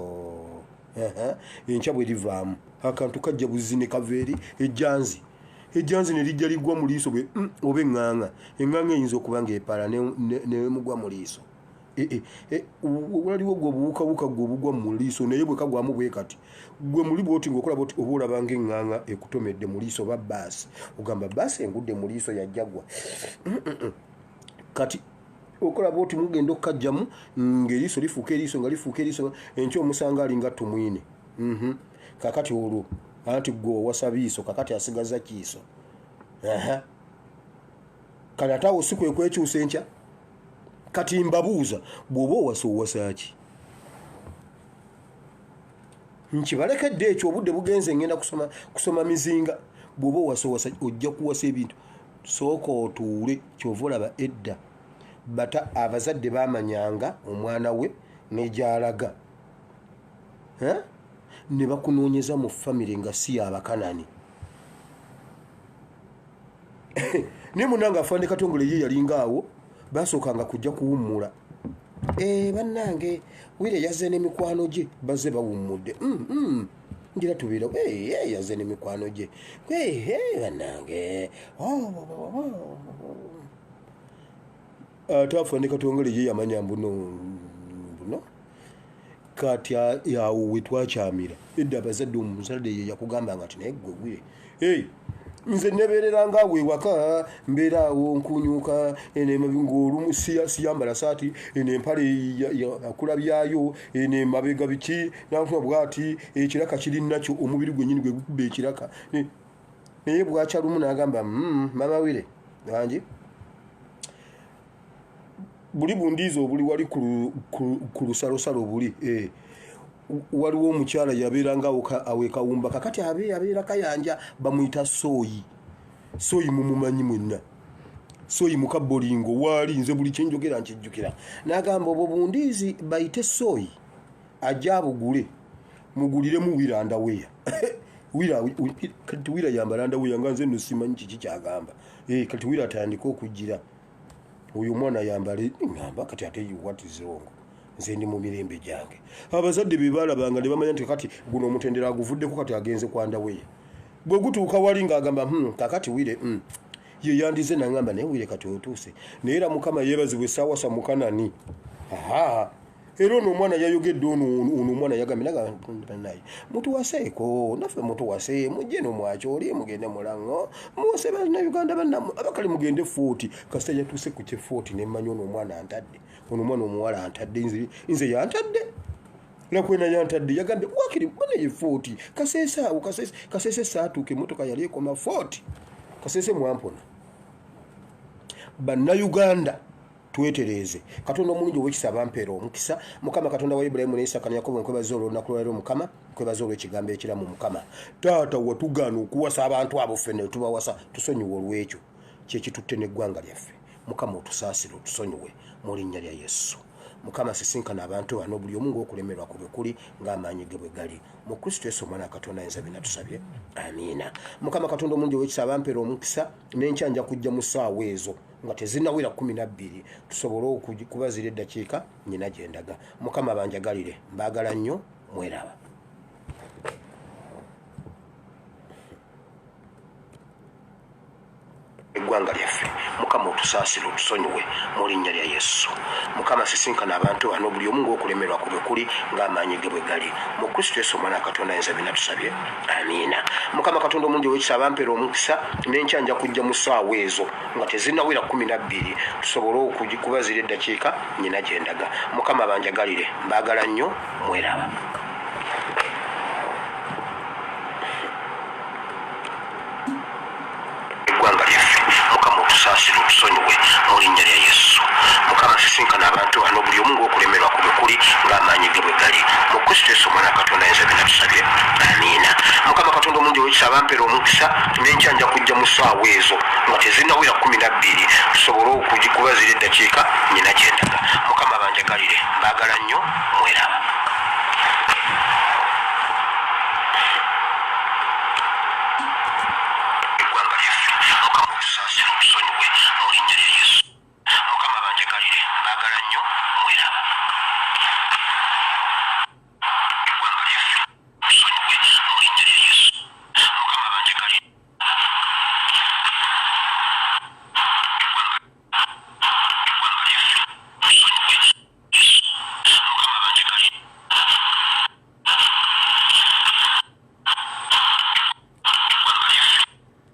Enkya bwe livaamu akantu kajja buzzi ne kava eri ejjanzi, ejjanzi ne lijja liggwa mu liiso bwe oba eŋŋaŋa, eŋŋaŋa eyinza okuba ng'epaala nemugwa mu liiso. Waliwo gwe obuwukawuka gwe obugwa mu liiso, naye bwe kagwamu bwe kati gwe muli bwoti ng'okola bwoti, oba olaba ng'eŋŋaŋa ekutomedde mu liiso, oba baasi, ogamba baasi engudde mu liiso yajjagwa. Kati okola bwoti, mugenda okukajjamu ng'eriiso lifuuka eriiso nga lifuuka eriiso, enkya omusanga alinga Tumwine. Kakati olwo anti gwe owasa biiso, kakati asigaza kiiso. Kati ate awo si kwe kwekyusa enkya? Kati mbabuuza, bw'oba owasa, owasa ki? Nkibalekedde ekyo, obudde bugenze, ngenda kusoma mizinga. Bw'oba owasa, owasa, ojja kuwasa ebintu, sooka otuule. Kyova olaba edda bata abazadde bamanyanga omwana we negyalaga, ne bakunoonyeza mu famire nga si yabakanani. Naye munange Afande Katongole ye yalinga awo, basookanga kujja kuwummula. Bannange, wire yazze n'emikwano gye, bazze bawummudde. Ngira tubeera, yazze n'emikwano gye. Bannange. Oh, oh, oh. Ate Afande Katongole ye yamanya mbuno mbuno. Kati awo we twakyamira edda, abazadde, omuzadde ye yakugambanga nti, naye gwe gwe, hey, nze nebeereranga awo ewaka, mbeera awo nkunyuka ng'olumu siyambala saati, eno empale akulabyayo, eno emabega biki nankuba bwati, ekiraka kiri nakyo, omubiri gwennyini gwe gukuba ekiraka. Naye bwakya lumu n'agamba, mama wire wangi buli bundiizi obuli wali ku lusalosalo buli, waliwo omukyala yabeeranga awo ekawumba, kakati abeera Kayanja, bamuyita Sooyi. Sooyi mumumanyi mwenna, Sooyi mukabolingo waali. Nze buli kyenjogera nkijjukira. N'agamba, obwo bundiizi bayite Sooyi ajje abugule, muguliremu wira underwear. Wira, kati wira yambala underwear, nga nze nno simanyi kiki kyagamba. Kati wira atandike okugira oyo omwana ayambale, ŋŋamba kati ate what is wrong? Nze ndi mu mirembe gyange. Abazadde be balabanga ne bamanya nti kati guno omutendera aguvuddeko, kati agenze ku underwear. Bwe gutuuka wali ng'agamba, kakati wire, Ye yandize nangamba naye wire kati otuuse. Naye era Mukama yeebazibwe saawasa Mukanani. Aha. Era ono omwana yayogedde ono omwana yagambye naye mutuwaseeko naffe mutuwase mujje no mwakyoli mugende mulango muwase bannayuganda bannammwe abakale mugende Fort. Kasita yatuuse ku kye Fort ne mmanyi ono omwana antadde, ono omwana omuwala antadde, nze yantadde Lakwena yantadde. Yagambye wakiri bwana ye Fort Kasese awo Kasese saatuuka emmotoka yali ekoma Fort Kasese mwampona. Bannayuganda twetereeze. Katonda omulungi ow'ekisa abampeera omukisa. Mukama Katonda wa Ibulayimu ne Isaaka ne Yakobo, nkwebaza olw'olunaku lwaleero Mukama, nkwebaza olw'ekigambo ekiramu Mukama. Taata watugaana okuwasa abantu abo ffe ne tubawasa, tusonyiwe olw'ekyo kyekitutte n'eggwanga lyaffe. Mukama otusaasire otusonyiwe mu linnya lya Yesu. Mukama sisinkana abantu bano buli omu ng'okulemerwa ku bwe kuli ng'amaanyi ge bwe gali. Mu Kristo Yesu omwana Katonda ayinza byonna tusabye. Amiina. Mukama Katonda omulungi ow'ekisa abampeera omukisa, n'enkya nja kujja mu ssaawa ezo nga tezinnawera 12 tusobole okubazira eddakiika nnyina gye ndaga. Mukama banjagalire, mbaagala nnyo, mweraba. Eggwanga lyaffe Mukama otusaasire otusonyiwe mu linnya lya Yesu. Mukama sisinkana abantu bano buli omu ng'okulemerwa ku bwe kuli ng'amaanyi ge bwe gali. Mu Kristo Yesu omwana Katonda ayinza byonna tusabye. Amiina. Mukama Katonda omulungi ow'ekisa abampeera omukisa, n'enkya nja kujja mu ssaawa ezo nga tezinnawera 12 tusobole okubazira eddakiika nnyina gye ndaga. Mukama banjagalire, mbaagala nnyo, mweraba. Eggwanga lyaffe Mukama otusaasire otusonyiwe mu linnya lya Yesu. Mukama sisinkana abantu bano buli omu ng'okulemerwa ku bwe kuli ng'amaanyi ge bwe gali. Mu Kristo Yesu omwana Katonda ayinza byonna tusabye. Amiina. Mukama Katonda omulungi ow'ekisa abampeera omukisa, n'enkya nja kujja mu ssaawa ezo nga tezinnawera 12 tusobole okubazira eddakiika nnyina gye ndaga. Mukama banjagalire, mbaagala nnyo, mweraba.